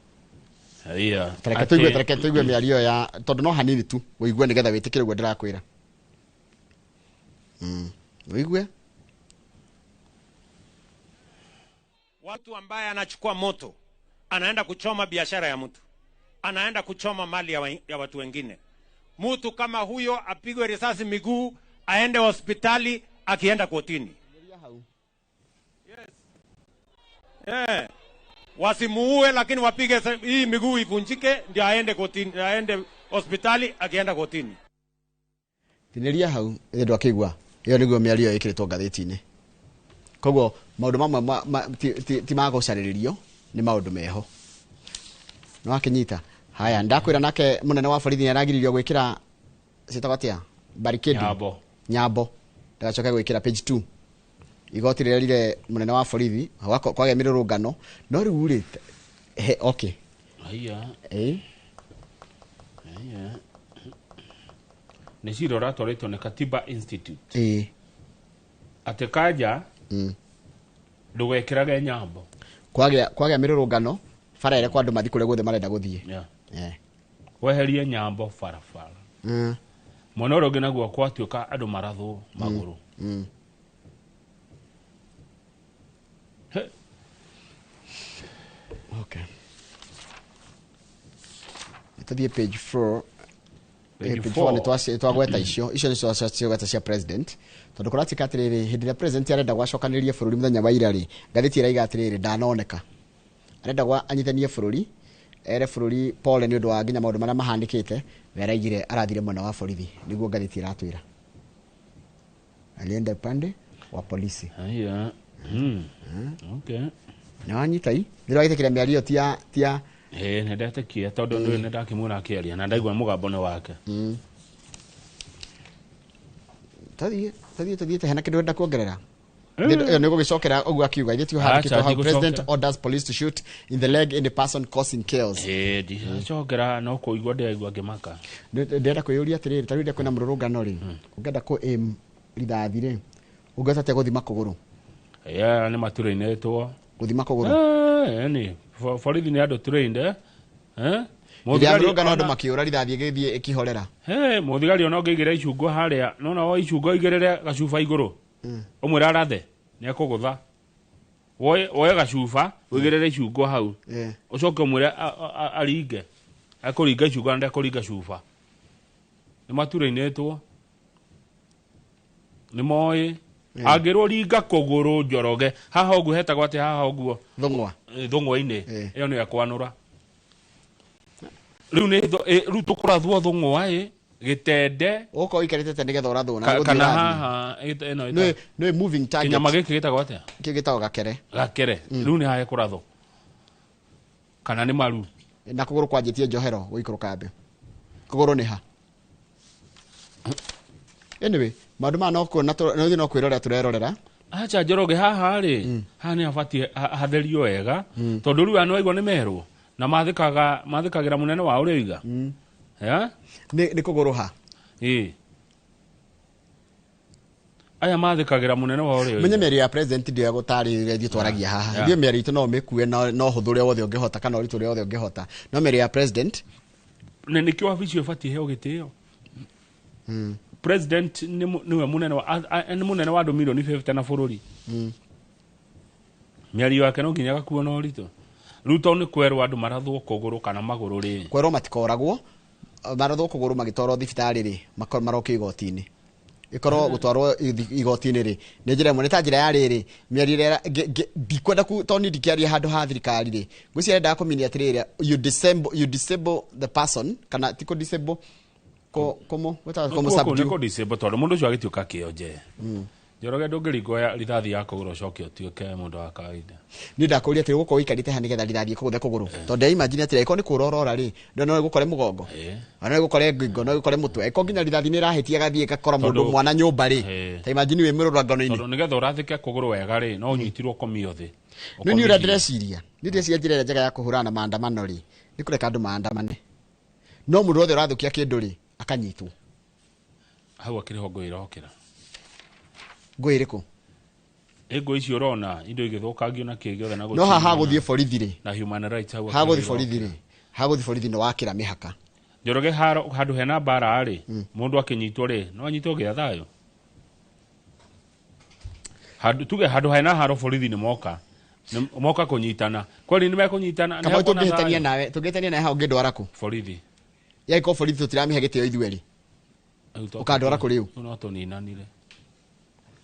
Haya. Tareke tũigue, tareke tũigue mĩario ya, tondũ no hanini tu ũigue nĩgetha wĩtĩkĩre ũguo ndĩrakwĩra. Ũigue. Watu ambaye anachukua moto, anaenda kuchoma biashara ya mtu, anaenda kuchoma mali ya watu wengine. Mtu kama huyo apigwe risasi miguu, aende hospitali akienda kotini. Yes. Wasimuue, lakini wapige hii miguu ivunjike ndio aende kotini, aende hospitali akienda kotini. Tinĩria hau ĩndũ ndwakĩigua ĩyo nĩguo mĩario ĩkĩrĩtwo ngathĩti-inĩ. Koguo maũndũ mamwe ti ma gũcarĩrĩrio, nĩ maũndũ meho. Nĩ wakĩnyita? Haya, ndakwĩra nake mũnene wa borithi nĩ aragiririo gwĩkĩra, ciĩtagwo atĩa, barricade. Nyambo. Nyambo ndagacoke gwĩkĩra. Page 2, igoti rĩrerire mũnene wa borithi kwagĩa mĩrũrũngano, no rĩu rĩ he, okay. Haya. Ĩ. Haya. Nĩ cira ũratwarĩtwo nĩ Katiba Institute. Atĩ kanja ndũgekĩrage nyambo. Kwagĩa mĩrũrũngano bara ĩrĩa kwa andũ mathiĩ kũrĩa guothe marenda gũthiĩ. Weherie nyambo barabara. Mwena ũrĩa ũngĩ naguo kwatuĩka andũ marathwo magũrũ. He. Okay. Tũthiĩ page 4. Page Page 4. 4 nĩ twagweta icio, icio nĩcio ciogweta cia president, tondũ kũratuĩka atĩrĩrĩ, hĩndĩ ĩrĩa president arenda gwacokanĩrĩria bũrũri mũthenya wa ira rĩ, ngathĩti ĩraiga atĩrĩrĩ, ndanoneka. Arenda gwa anyithanie bũrũri, ere bũrũri pole nĩ ũndũ wa nginya maũndũ marĩa mahanĩkĩte, we araigire arathire mwena wa borithi, nĩguo ngathĩti ĩratwĩra. Alienda upande wa polisi. Haya. Okay. Nĩ wanyita i nĩ wagĩtĩkĩra mĩario tia? Ĩĩ, nĩ ndetĩkia tondũ nĩ ndakĩmuona akĩaria na ndaigua mũgambo nĩ wake. Tũthiĩ tũthiĩte, hena kĩndũ wenda kuongerera? Ĩyo nĩ gũgĩcokera ũguo akiuga ithuĩ Acha, tiũhandĩkĩtwo hau. ndigũcokera. President orders police to shoot in the leg any person causing chaos. Ĩĩ, ndigũcokera, no kũigua ndĩraigua ngĩmaka. Ndĩrenda kwĩyũria atĩrĩrĩ, ta rĩu rĩrĩa kwĩna mũrũrũngano rĩ, ũngĩenda kũ aim rithathi rĩ, ũngĩhota atĩa gũthima kũgũrũ? Ĩĩ, nĩ matũrainĩtwo. Gũthima kũgũrũ. Nĩ borithi nĩ andũ trained, eh? Hĩndĩ ya Mũthigari mĩrũrũngano andũ makĩũra, rithathi ĩgĩthiĩ ĩkĩhorera. He, mũthigari ona ũngĩigĩra icungo harĩa nona wo icungo igĩrĩre gacuba igũrũ, ũmwĩre arathe, nĩ ekũgũtha. Woe gacuba ũigĩrĩre icungo hau, ũcoke ũmwĩre aringe, ekũringa icungo na ndekũringa cuba. Nĩ maturainĩtwo, nĩ moĩ. Angĩrwo ringa kũgũrũ Njoroge haha ũguo hetagwo atĩa haha ũguo Thũng'wa. Thũng'wa-inĩ ĩyo nĩyo ekwanũra. Rĩu nĩ rĩu tũkũrathwo thũng'wa ĩ gĩtende Ũgũkorwo ũikarĩte atĩa nĩgetha ũrathwo na gũthiĩ kana ũrathiĩ? Haha ĩno Nĩ nĩ moving target. Kĩnyama gĩkĩ gĩtagwo atĩa? Kĩu gĩtagwo gakere. Gakere. Rĩu nĩ haha ekũrathwo kana nĩ maru. Na kũgũrũ kwanjĩtie njohero gũikũrũka thĩ. Kũgũrũ nĩ ha? Anyway, maũndũ maya no kuona no ithuĩ no kwĩrorera tũrerorera. Acha Njoroge haha rĩ, haha nĩ habatiĩ hatherio wega tondũ rĩu aya nĩwaigua nĩ merwo na mathĩkaga mathĩkagĩra mũnene wa ũrĩa oiga. Yeah? Nĩ kũgũrũ ha? Ĩĩ. Aya mathĩkagĩra mũnene wa ũrĩa Menye oiga. mĩario ya president ndio ya gũtarĩria ithuĩ twaragia haha. Yeah. Ithuĩ mĩario itũ no ũmĩkue na ũhũthũ ũrĩa wothe ũngĩhota kana ũritũ ũrĩa wothe ũngĩhota. No mĩario ya president Na nĩkĩo wabici ĩyo ĩbatiĩ ĩheo gĩtĩo. President nĩwe mũnene wa nĩ mũnene wa andũ milioni 50 na bũrũri. Mĩario yake no nginya gakuo na ũritũ. Rĩu tondũ nĩ kwerwo andũ marathwo kũgũrũ kana magũrũ rĩ. Kwerwo matikoragwo marathwo kũgũrũ magĩtwarwo thibitarĩ rĩ marokio igoti-inĩ. Ikorwo gũtwarwo igoti-inĩ rĩ nĩ njĩra ĩmwe nĩ ta njĩra ya rĩrĩ mĩario ĩrĩa ndikwenda tondũ niĩ ndikĩaria handũ ha thirikari rĩ ngwĩciria endaga kũminia atĩrĩrĩ you disable the person kana ti kũ disable ko komo gwĩtagwo komo subdue. Nĩ kũ disable tondũ mũndũ ũcio agĩtuĩka kĩonje. Njoroge ndũngĩringwo ya rithathi ya kũgũrũ ũcoke ũtuĩke mũndũ wa kawaida. Niĩ ndakũria atĩrĩ ũgũkorwo ũikarĩte haha nĩgetha rithathi ĩkũgũthe kũgũrũ tondũ ndĩra imagine atĩrĩ angĩkorwo nĩ kũũra ũrora rĩ no ĩgũkore mũgongo ona no ĩgũkore ngingo no ĩgũkore mũtwe angĩkorwo nginya rithathi nĩ ĩrahĩtia ĩgathiĩ ĩgakora mũndũ mwana nyũmba rĩ ta imagine wĩ mĩrũrũngano-inĩ. Tondũ nĩgetha ũrathĩke kũgũrũ wega rĩ no ũnyitirwo ũkomio thĩ. Nĩ niĩ ũrĩa ndĩreciria niĩ ndĩreciria njĩra ĩrĩa njega ya kũhũrana na maandamano rĩ nĩ kũreka andũ maandamane no mũndũ wothe ũrathũkia kĩndũ rĩ akanyitwo. Hau akĩrĩ ho ngũĩ ĩrokĩra. Ngũĩ ĩrĩkũ? Ĩ ngũĩ icio ũrona indo igĩthũkangio na kĩ gĩothe na No haha gũcinwo gũthiĩ borithi rĩ. Na human rights hau Ha akĩrĩ gũthiĩ ho borithi ĩrokĩra. rĩ. Ha gũthiĩ borithi nĩ wakĩra mĩhaka. Njoroge handũ hena mbara rĩ mũndũ akĩnyitwo rĩ no anyitwo gĩa thayũ. Handũ tuge handũ hena haro borithi nĩ moka. Nĩ moka kũnyitana. Kweli nĩ mekũnyitana? Kamau tũngĩhĩtania nawe, tũngĩhĩtania nawe hau ũngĩndwara kũ? Borithi. Yangĩkorwo borithi tũtiramĩhe gĩtĩo ithuĩ erĩ. Ũkandwara kũ rĩu? No tũninanire.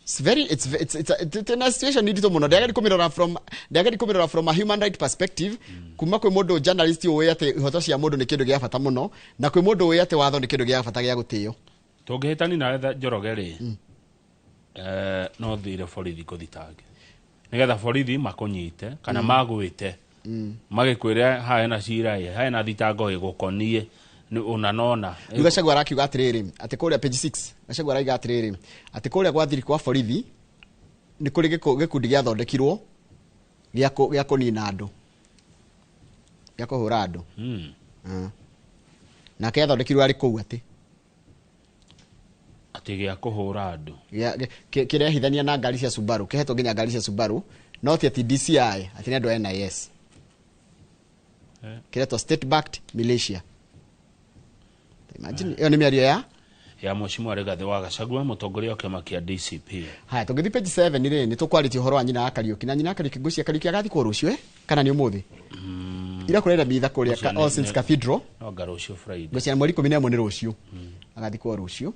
It's very, it's, it's, it's, a, it's, it's a situation nditũ mũno. Ndĩageri kũmĩrora from, ndĩageri kũmĩrora from a human right perspective. Kuma kwĩ mũndũ journalist ũĩ atĩ ihoto cia mũndũ nĩ kĩndũ gĩa bata mũno, na kwĩ mũndũ ũĩ atĩ watho nĩ kĩndũ gĩa bata gĩa gũtĩo. Tũngĩhĩtani nawe Njoroge rĩ, no thire borithi kũthitange. Nĩgetha borithi makũnyite kana magwĩte. Magĩkwĩre haha hena cira ĩ, haha hena thitango ĩgũkoniĩ ũna na ũna. Rĩu Gachagua arakiuga atĩrĩrĩ, atĩ kũrĩa page 6, Gachagua arauga atĩrĩrĩ, atĩ kũrĩa gwa thiri kwa borithi nĩ kũrĩ gĩkundi gĩathondekirwo gĩa kũnina andũ, gĩa kũhũra andũ. Nake athondekirwo arĩ kũu atĩ. Atĩ gĩa kũhũra andũ. Kĩrehithania na ngari cia Subaru, kĩhetwo nginya ngari cia Subaru, no ti atĩ DCI, atĩ nĩ andũ a NIS. Kĩretwo state backed militia. Imagine, ĩyo nĩ mĩario ya? Ya Mheshimiwa Rigathĩ wa Gachagua, mũtongoria wa kĩama kĩa DCP. Haya, tũngĩthiĩ page 7 rĩ, nĩ tũkwarĩtie ũhoro wa nyina wa Kariũki. Na nyina wa Kariũki, ngwĩciria Kariũki agathikwo rũciũ, Kana nĩ ũmũthĩ? Ira kũrenda mitha kũrĩa Rũciũ All Saints Cathedral. No anga rũciũ Friday. Ngwĩciria mweri ikũmi na ĩmwe nĩ rũciũ. Agathikwo rũciũ.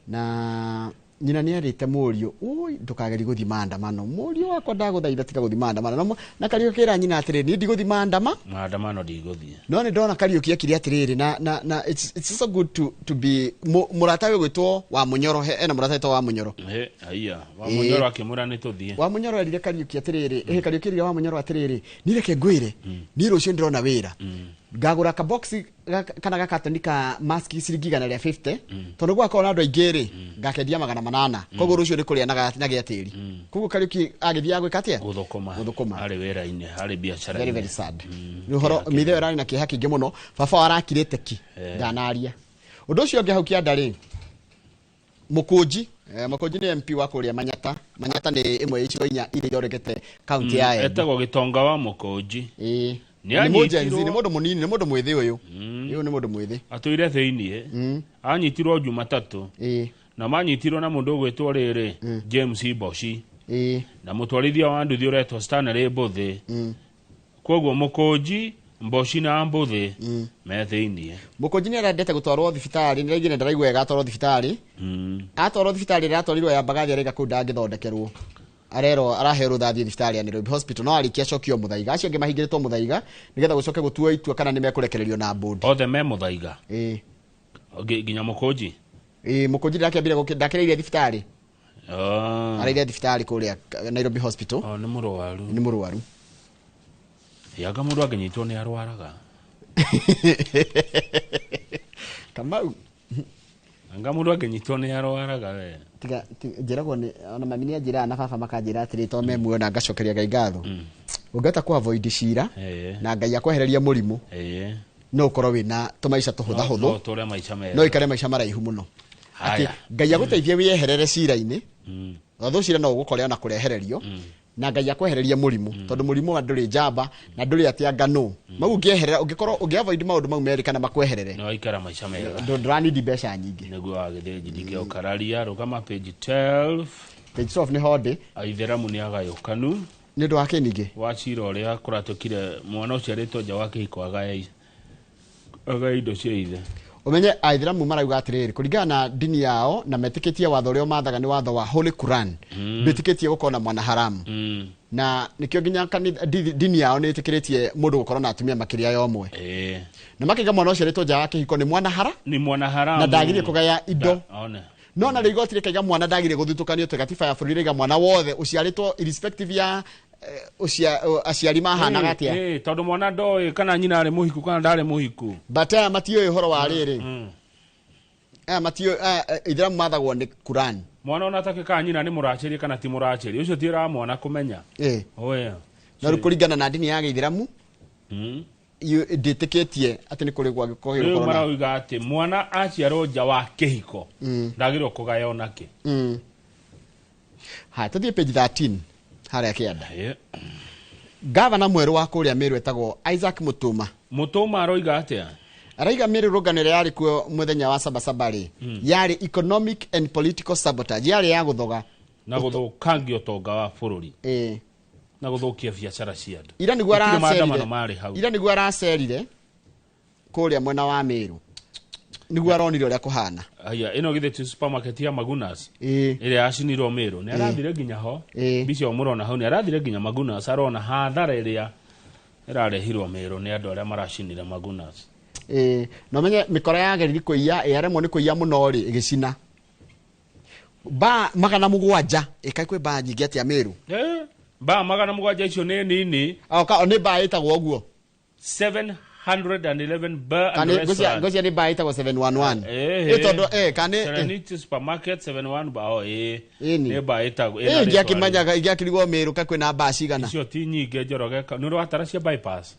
Na nyina nĩ erĩte mũriũ, ui, ndũkagerie gũthiĩ maandamano. Mũriũ wakwa ndagũthaitha tiga gũthiĩ maandamano. Na Kariũki akĩra nyina atĩrĩrĩ, niĩ ndigũthiĩ maandama. Maandamano ndigũthiĩ. No nĩ ndona Kariũki akire atĩrĩrĩ, na it's so good to be mũrata we gwĩtwo wa Mũnyoro, ena mũrata wĩtwo wa Mũnyoro. He, haiya, wa Mũnyoro akĩmwĩra nĩ tũthiĩ. Wa Mũnyoro erire Kariũki atĩrĩrĩ, Kariũki erire wa Mũnyoro atĩrĩrĩ, niĩ reke ngwĩre, niĩ rũciũ ndĩrona wĩra. Ngagũra ka box kana gakatoni ka mask ciringi igana rĩa 50, tondũ gwakorwo na andũ aingĩ rĩ, ngakendia magana manana. Koguo rũciũ nĩ kũrĩa na gĩa tĩri. Koguo Kariũki agĩthiĩ agwĩka atĩa? Gũthũkũma. Gũthũkũma. Harĩ wĩra-inĩ, harĩ biacara-inĩ. Very, very sad. Nĩ ũhoro, mithe ĩyo ĩrarĩ na kĩeha kĩingĩ mũno. Baba wao arakirĩte ki, ndanaria. Ũndũ ũcio ũngĩ hau kĩanda rĩ, Mũkũnji, Mũkũnji nĩ MP wa kũrĩa Manyata. Manyata nĩ ĩmwe ya icigo inya iria ithondekete kaunti ya Embu. Etagwo Gĩtonga wa Mũkũnji. Nĩ Nĩ mũjenzi, anyitirwo nĩ mũndũ mũnini, nĩ mũndũ mwĩthĩ ũyũ. Ũyũ nĩ mũndũ mwĩthĩ. Atũire thĩiniĩ. Anyitirwo Jumatatũ. Na manyitirwo na mũndũ ũgwĩtwo rĩrĩ, James Mboci. Na mũtwarithia wa nduthi ũretwo Stanley Mbũthĩ. Koguo Mũkũnji Mboci na Mbuthi me thĩiniĩ. Mũkũnji nĩ arendete gũtwarwo thibitarĩ, nĩ raigire ndaraigua wega atwarwo thibitarĩ. Atwarwo thibitarĩ ĩrĩa atwarirwo ya Mbagathi araiga kũu ndangĩthondekerwo. Arerwo araheo rũtha athiĩ thibitarĩ ya Nairobi Hospital no arĩkia acokio Mũthaiga. Acio angĩ mahingĩrĩtwo Mũthaiga nĩgetha gũcoke gũtuo itua kana nĩ mekũrekererio na bond. Othe me Mũthaiga. Ĩĩ. Nginya Mũkũnji. Ĩĩ, Mũkũnji ndakĩambire ndakĩrĩire thibitarĩ. Araire thibitarĩ kũrĩa Nairobi Hospital. Nĩ mũrwaru. Nĩ mũrwaru. Yanga mũndũ angĩnyitwo nĩ arwaraga. Kamau. Anga mũndũ angĩnyitwo nĩ arwaraga we. Tiga njĩragwo nĩ ona mami nĩ anjĩraga na baba makanjĩra atĩrĩ to me muoyo na ngacokeria Ngai ngatho. Ũngĩhota kũ avoid cira na Ngai akwehereria mũrimũ no ũkorwo wĩna tũmaica tũhũthahũthũ. No ũtũre maica mega. No ũikare maica maraihu mũno. Atĩ Ngai agũteithie wĩyeherere cira-inĩ. Tondũ cira no ũgũkore ona kũrehererio. Na Ngai akwehereria mũrimũ tondũ mũrimũ wa ndũrĩ njamba na ndũrĩ atĩ anga nũ. Mau ũngĩeherera ũngĩkorwo ũngĩ avoid maũndũ mau merĩ kana makweherere. No ikara maica mega. Ndũranidi mbeca nyingĩ. Nĩguo wa Gĩthĩnji ndingĩũkararia rũgama page 12. Page 12 nĩ honde. Aithĩramu nĩ agayũkanu. Nĩ ũndũ wa kĩ ningĩ? Wa cira ũrĩa kũratũkire mwana ũciarĩtwo nja wa kĩhiko agae indo cia ithe. Umenye aithĩramu marauga atĩrĩrĩ kũringana na dini yao na metĩkĩtie watho ũrĩa mathaga nĩ watho wa Holy Quran. Mbĩtĩkĩtie gũkorwo na mwana haramu. Na nĩkĩo nginya dini yao nĩ ĩtĩkĩrĩtie mũndũ gũkorwo na atumia makĩria ya ũmwe. Na makaiga mwana ũciarĩtwo nja wa kĩhiko nĩ mwana hara? Nĩ mwana haramu. Na ndagĩrĩire kũgaya indo. No na rĩu igoti rĩkaiga mwana ndagĩrĩire gũthutũkanio tondũ gatiba ya bũrũri ĩraiga mwana wothe ũciarĩtwo irrespective ya aciari mahanaga atĩa. Tondũ mwana ndoĩ kana nyina arĩ mũhiku kana ndarĩ mũhiku. But aya matiũĩ ũhoro wa rĩrĩ. Aya matiũĩ, ithĩramu mathagwo nĩ Quran. Mwana ona atakĩkaga nyina nĩ mũracĩrie kana ti mũracĩrie. Ũcio ti wĩra wa mwana kũmenya. Na rĩu kũringana na ndini ya gĩithĩramu, ndĩtĩkĩtie atĩ nĩ kũrĩ gwa gĩkorwo Rĩu gĩgũkorwo na- marauga atĩ mwana aciarwo nja wa kĩhiko, ndagĩrĩirwo kũgaya ona kĩ. Haya, tũthiĩ page 13 harĩa kĩanda. Gavana mwerũ wa kũrĩa Meru etagwo Isaac Mutuma. Mutuma aroiga atĩa? Araiga mĩrũrũngano ĩrĩa yarĩ kuo mũthenya wa Sabasaba rĩ, yarĩ economic and political sabotage, yarĩ ya gũthoga na gũthũkangia ũtonga wa bũrũri. Na gũthũkia biacara cia andũ. Ira nĩguo Gũtirĩ maandamano aracerire. marĩ hau. Ira nĩguo aracerire kũrĩa mwena wa Meru. Nĩguo aronire ũrĩa kũhana. Aya, ĩno githĩ ti supermarket ya Magunas. Ĩrĩa yacinirwo Meru. Nĩ arathire nginya ho. Mbica ĩyo mũrona hau nĩ arathire nginya Magunas, arona hathara ĩrĩa ĩrarehirwo Meru nĩ andũ arĩa maracinire Magunas. Na ũmenye mĩkora yageririe kũiya, ĩraremwo nĩ kũiya mũno rĩ, ĩgĩcina. Ba 700, ĩkaĩ kwĩ ba nyingĩ atĩa Meru? Ba 700 icio nĩ nini. Nĩ ba ĩtagwo ũguo. 711 bar and Kani, restaurant. ngocia nĩ ba ĩtagwo 711. Tondũ, kani, Serenity Supermarket 71 ba, oh, Ĩni. Nĩ ba ĩtagwo, ĩna rĩtwa Ingĩakĩmanyaga, ingĩakĩrigwo Meru ka kwĩna ba cigana. Icio ti nyingĩ Njoroge, nĩ ũrwatara cia bypass.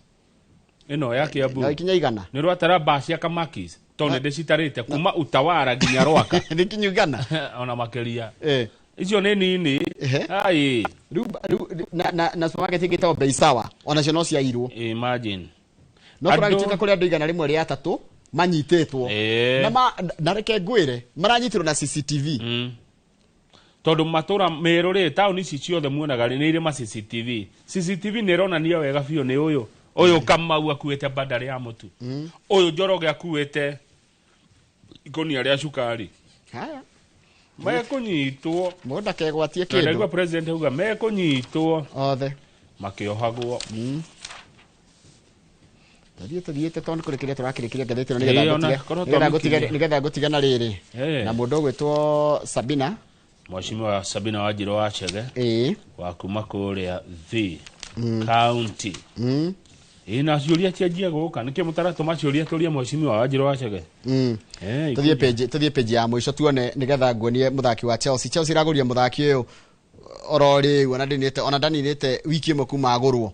Ĩno ya Kiambu. No ikinya igana. Nĩ ũrwatara ba cia Kamakis. Tondũ nĩ ndĩcitarĩte kuma Utawala nginya Rwaka. Nĩ kinya igana. Ona makĩria. Icio nĩ nini. Ai. Rĩu, rĩu, na, na, na supermarket ĩngĩ ĩtagwo Bei Sawa, onacio no ciairwo. Imagine. No kũragĩtuĩka kũrĩ andũ 103 manyitĩtwo. Na na reke ngwĩre, maranyitirwo na CCTV. Tondũ matũra Meru rĩ, taũni ici ciothe muonaga rĩ, nĩ irĩ ma CCTV. CCTV nĩ ĩronania wega biũ nĩ ũyũ. Ũyũ Kamau akuĩte bandari ya mũtu. Ũyũ Njoroge akuĩte ikũnia rĩa cukari. Haya. Mekũnyitwo. Mũndũ ndakegwatie Na ndaigua kĩndũ. president auga mekũnyitwo. Othe. Makĩohagwo. Tũthiĩ tũthiĩte tondũ kũrĩ kĩrĩa tũrakĩrĩkĩria ngathĩti ĩno Ona korwo twamĩkinyia. nĩgetha ngũtige na rĩrĩ. Na mũndũ ũgwĩtwo Sabina. Mheshimiwa Sabina Wanjiru wa Chege. Wa kuma kũrĩa The County. Na ciũria cianjia gũka. Nĩkĩ mũtaratũma ciũria tũrie Mheshimiwa Wanjiru wa Chege? Tũthiĩ page, tũthiĩ page ya mũico tuone nĩgetha nguonie mũthaki wa Chelsea. Chelsea ĩragũrire mũthaki ũyũ oro rĩu, ona ndinĩte, ona ndaninĩte wiki ĩmwe kuma agũrwo.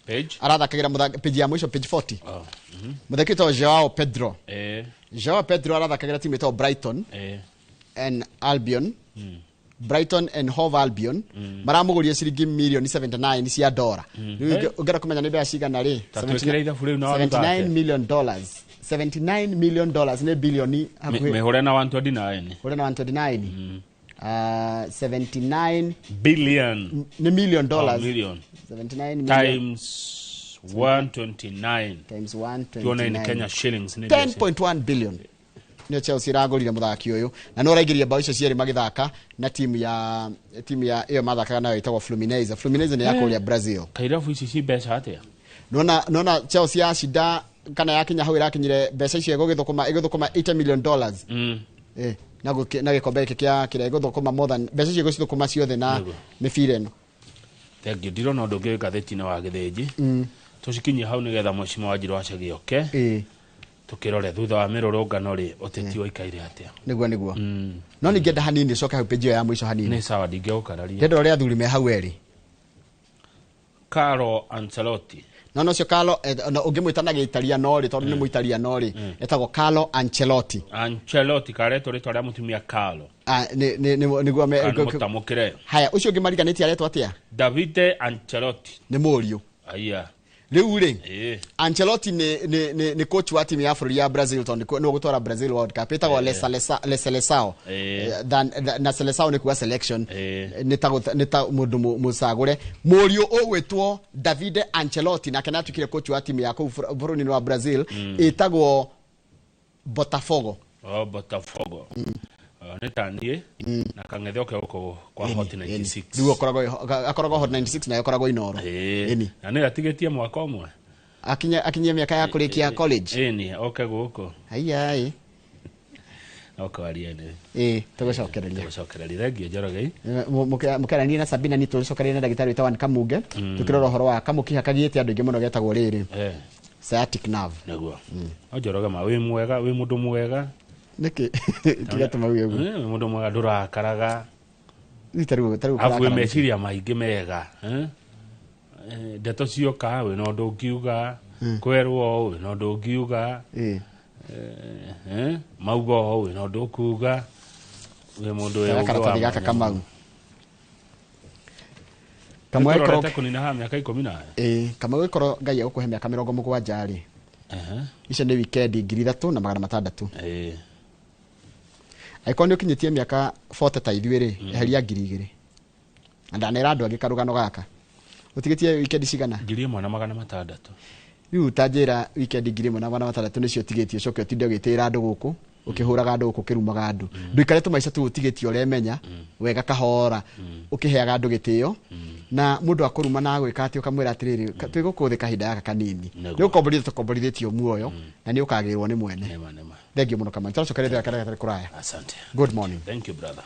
Page? Arathakagĩra mũthaki, page ya mũico, page 40. Mũthaki wĩtagwo Joao Pedro. Joao Pedro arathakagĩra timu ĩtagwo Brighton and Albion. Brighton and Hove Albion. Maramũgũrire ciringi mirioni 79 cia dola. Rĩu ũngĩenda kũmenya nĩ mbeca cigana rĩ? Ta twĩkĩre ithabu rĩu na wanyu 79 thate. million dollars. 79 million dollars nĩ bilioni hakuhĩ. Mĩhũre na 129. Hũre na 129. 79 billion. Nĩ million dollars. Oh, million. 79 million. Times 129 times tuone in 129 Kenya shillings nĩ mbeca. 10.1 billion nĩyo Chelsea ĩragũrire mũthaki ũyũ na no ũraingĩria bao icio cierĩ magĩthaka na timu ya ĩyo mathakaga nayo ĩtagwo Fluminense. Fluminense nĩ ya kũrĩa Brazil. Kairabu ici ci mbeca atĩa? Nona Chelsea yacinda kana yakinya hau ĩrakinyire mbeca icio ĩgũthũkũma $80 million. Na gĩkombe gĩkĩ kĩa kĩrĩa ĩgũthũkũma more than mbeca icio ĩgũcithũkũma ciothe na mĩbira ĩno. Thank you. Ndirona ũndũ ũngĩ ngathĩti-inĩ wa Gĩthĩnji. Tũcikinyie hau nĩgetha Mheshimiwa Wanjiru wa Chege oke. Tukirore thutha wa mĩrũrũngano rĩ ũteti ũikaire atĩa. Nĩguo. No ningĩenda hanini coke hau page ya mũico hanini. Nĩ sawa ndingĩgũkararia. Ndĩrenda ũrĩa athuri me hau erĩ. Carlo Ancelotti. No no cio Carlo ũngĩmwĩta na Gĩitaliano rĩ tondũ nĩ Mũitaliano rĩ etagwo Carlo Ancelotti. Ancelotti karetwo rĩtwa rĩa mũtumia Carlo. Nĩguo mũtamũkĩre. Haya ũcio ũngĩ mariganĩtie aretwo atĩa? Davide Ancelotti. Nĩ mũriũ. Aya. Rĩu rĩ Ancelotti nĩ coach wa timu ya bũrũri ya Brazil tondũ nĩ ũgũtwara Brazil World Cup ĩtagwo Le Seleção na Seleção nĩ kuga selection nĩ ta mũndũ mũcagũre. Mũriũ ũgwĩtwo Davide Ancelotti nake nĩatuĩkire coach wa timu ya kũu bũrũri-inĩ wa Brazil ĩtagwo Botafogo. Oh, Botafogo. Nĩ ta niĩ na kang'ethe oke gũkũ kwa Hot 96. Rĩu akoragwo Hot 96 nayo akoragwo Inooro. Na nĩ atigĩtie mwaka ũmwe. Akinyie mĩaka ya kũrĩkia college. Ĩni oke gũkũ. Haiya. Oke warie nĩ. Tũgũcokereria. Tũgũcokereria. Thengiũ Njoroge. Mũkeranie na Sabina nĩ tũgũcokereria na ndagĩtarĩ wĩtagwo Ann Kamunge. Tũkĩrora ũhoro wa kamũkiha kagiyĩte andũ aingĩ mũno getagwo rĩrĩ. Sciatic nerve. Nĩguo. No Njoroge ma wĩ mwega, wĩ mũndũ mwega. Nĩkĩ tiga tũmauge ũguo. Mũndũ mwega ndũrakaraga. Tarĩu Abu meciria maingĩ mega. Ndeto cioka wĩna ũndũ ũngiuga, kwerwo wĩna ũndũ ũngiuga. Mauga ũũ wĩna ũndũ ũkuga. Wĩ mũndũ wĩ ũgĩ wa karatathi gaka Kamau. Kamau ĩkorwo kũnina haha mĩaka 10. Kamau ĩkorwo Ngai egũkũhe mĩaka 70 rĩ. Icio nĩ wikendi 3600. Angĩkorwo nĩ ũkinyĩtie mĩaka 40 ta ithuĩ rĩ, eheria 2000. Na ndanera andũ angĩ karũgano gaka. Ũtigĩtie wikendi cigana? 1600. Rĩu ta njĩra wikendi 1600 nĩcio ũtigĩtie ũcoke ũtinde ũgĩtĩĩra andũ gũkũ, ũkĩhũraga andũ gũkũ ũkĩrumaga andũ. Ndũikare tũmaica tũu ũtigĩtie ũremenya wega kahora ũkĩheaga andũ gĩtĩo na mũndũ akũruma na agwĩka atĩ ũkamwĩra atĩrĩrĩ twĩ gũkũ thĩ kahinda gaka kanini. Nĩ ũkomborithio tũkomborithĩtio muoyo na nĩ ũkagĩrwo nĩ mwene. Thengiũ mũno Kamau. Tũracokereria kana gatarĩ kũraya. Asante. Good morning. Thank you brother.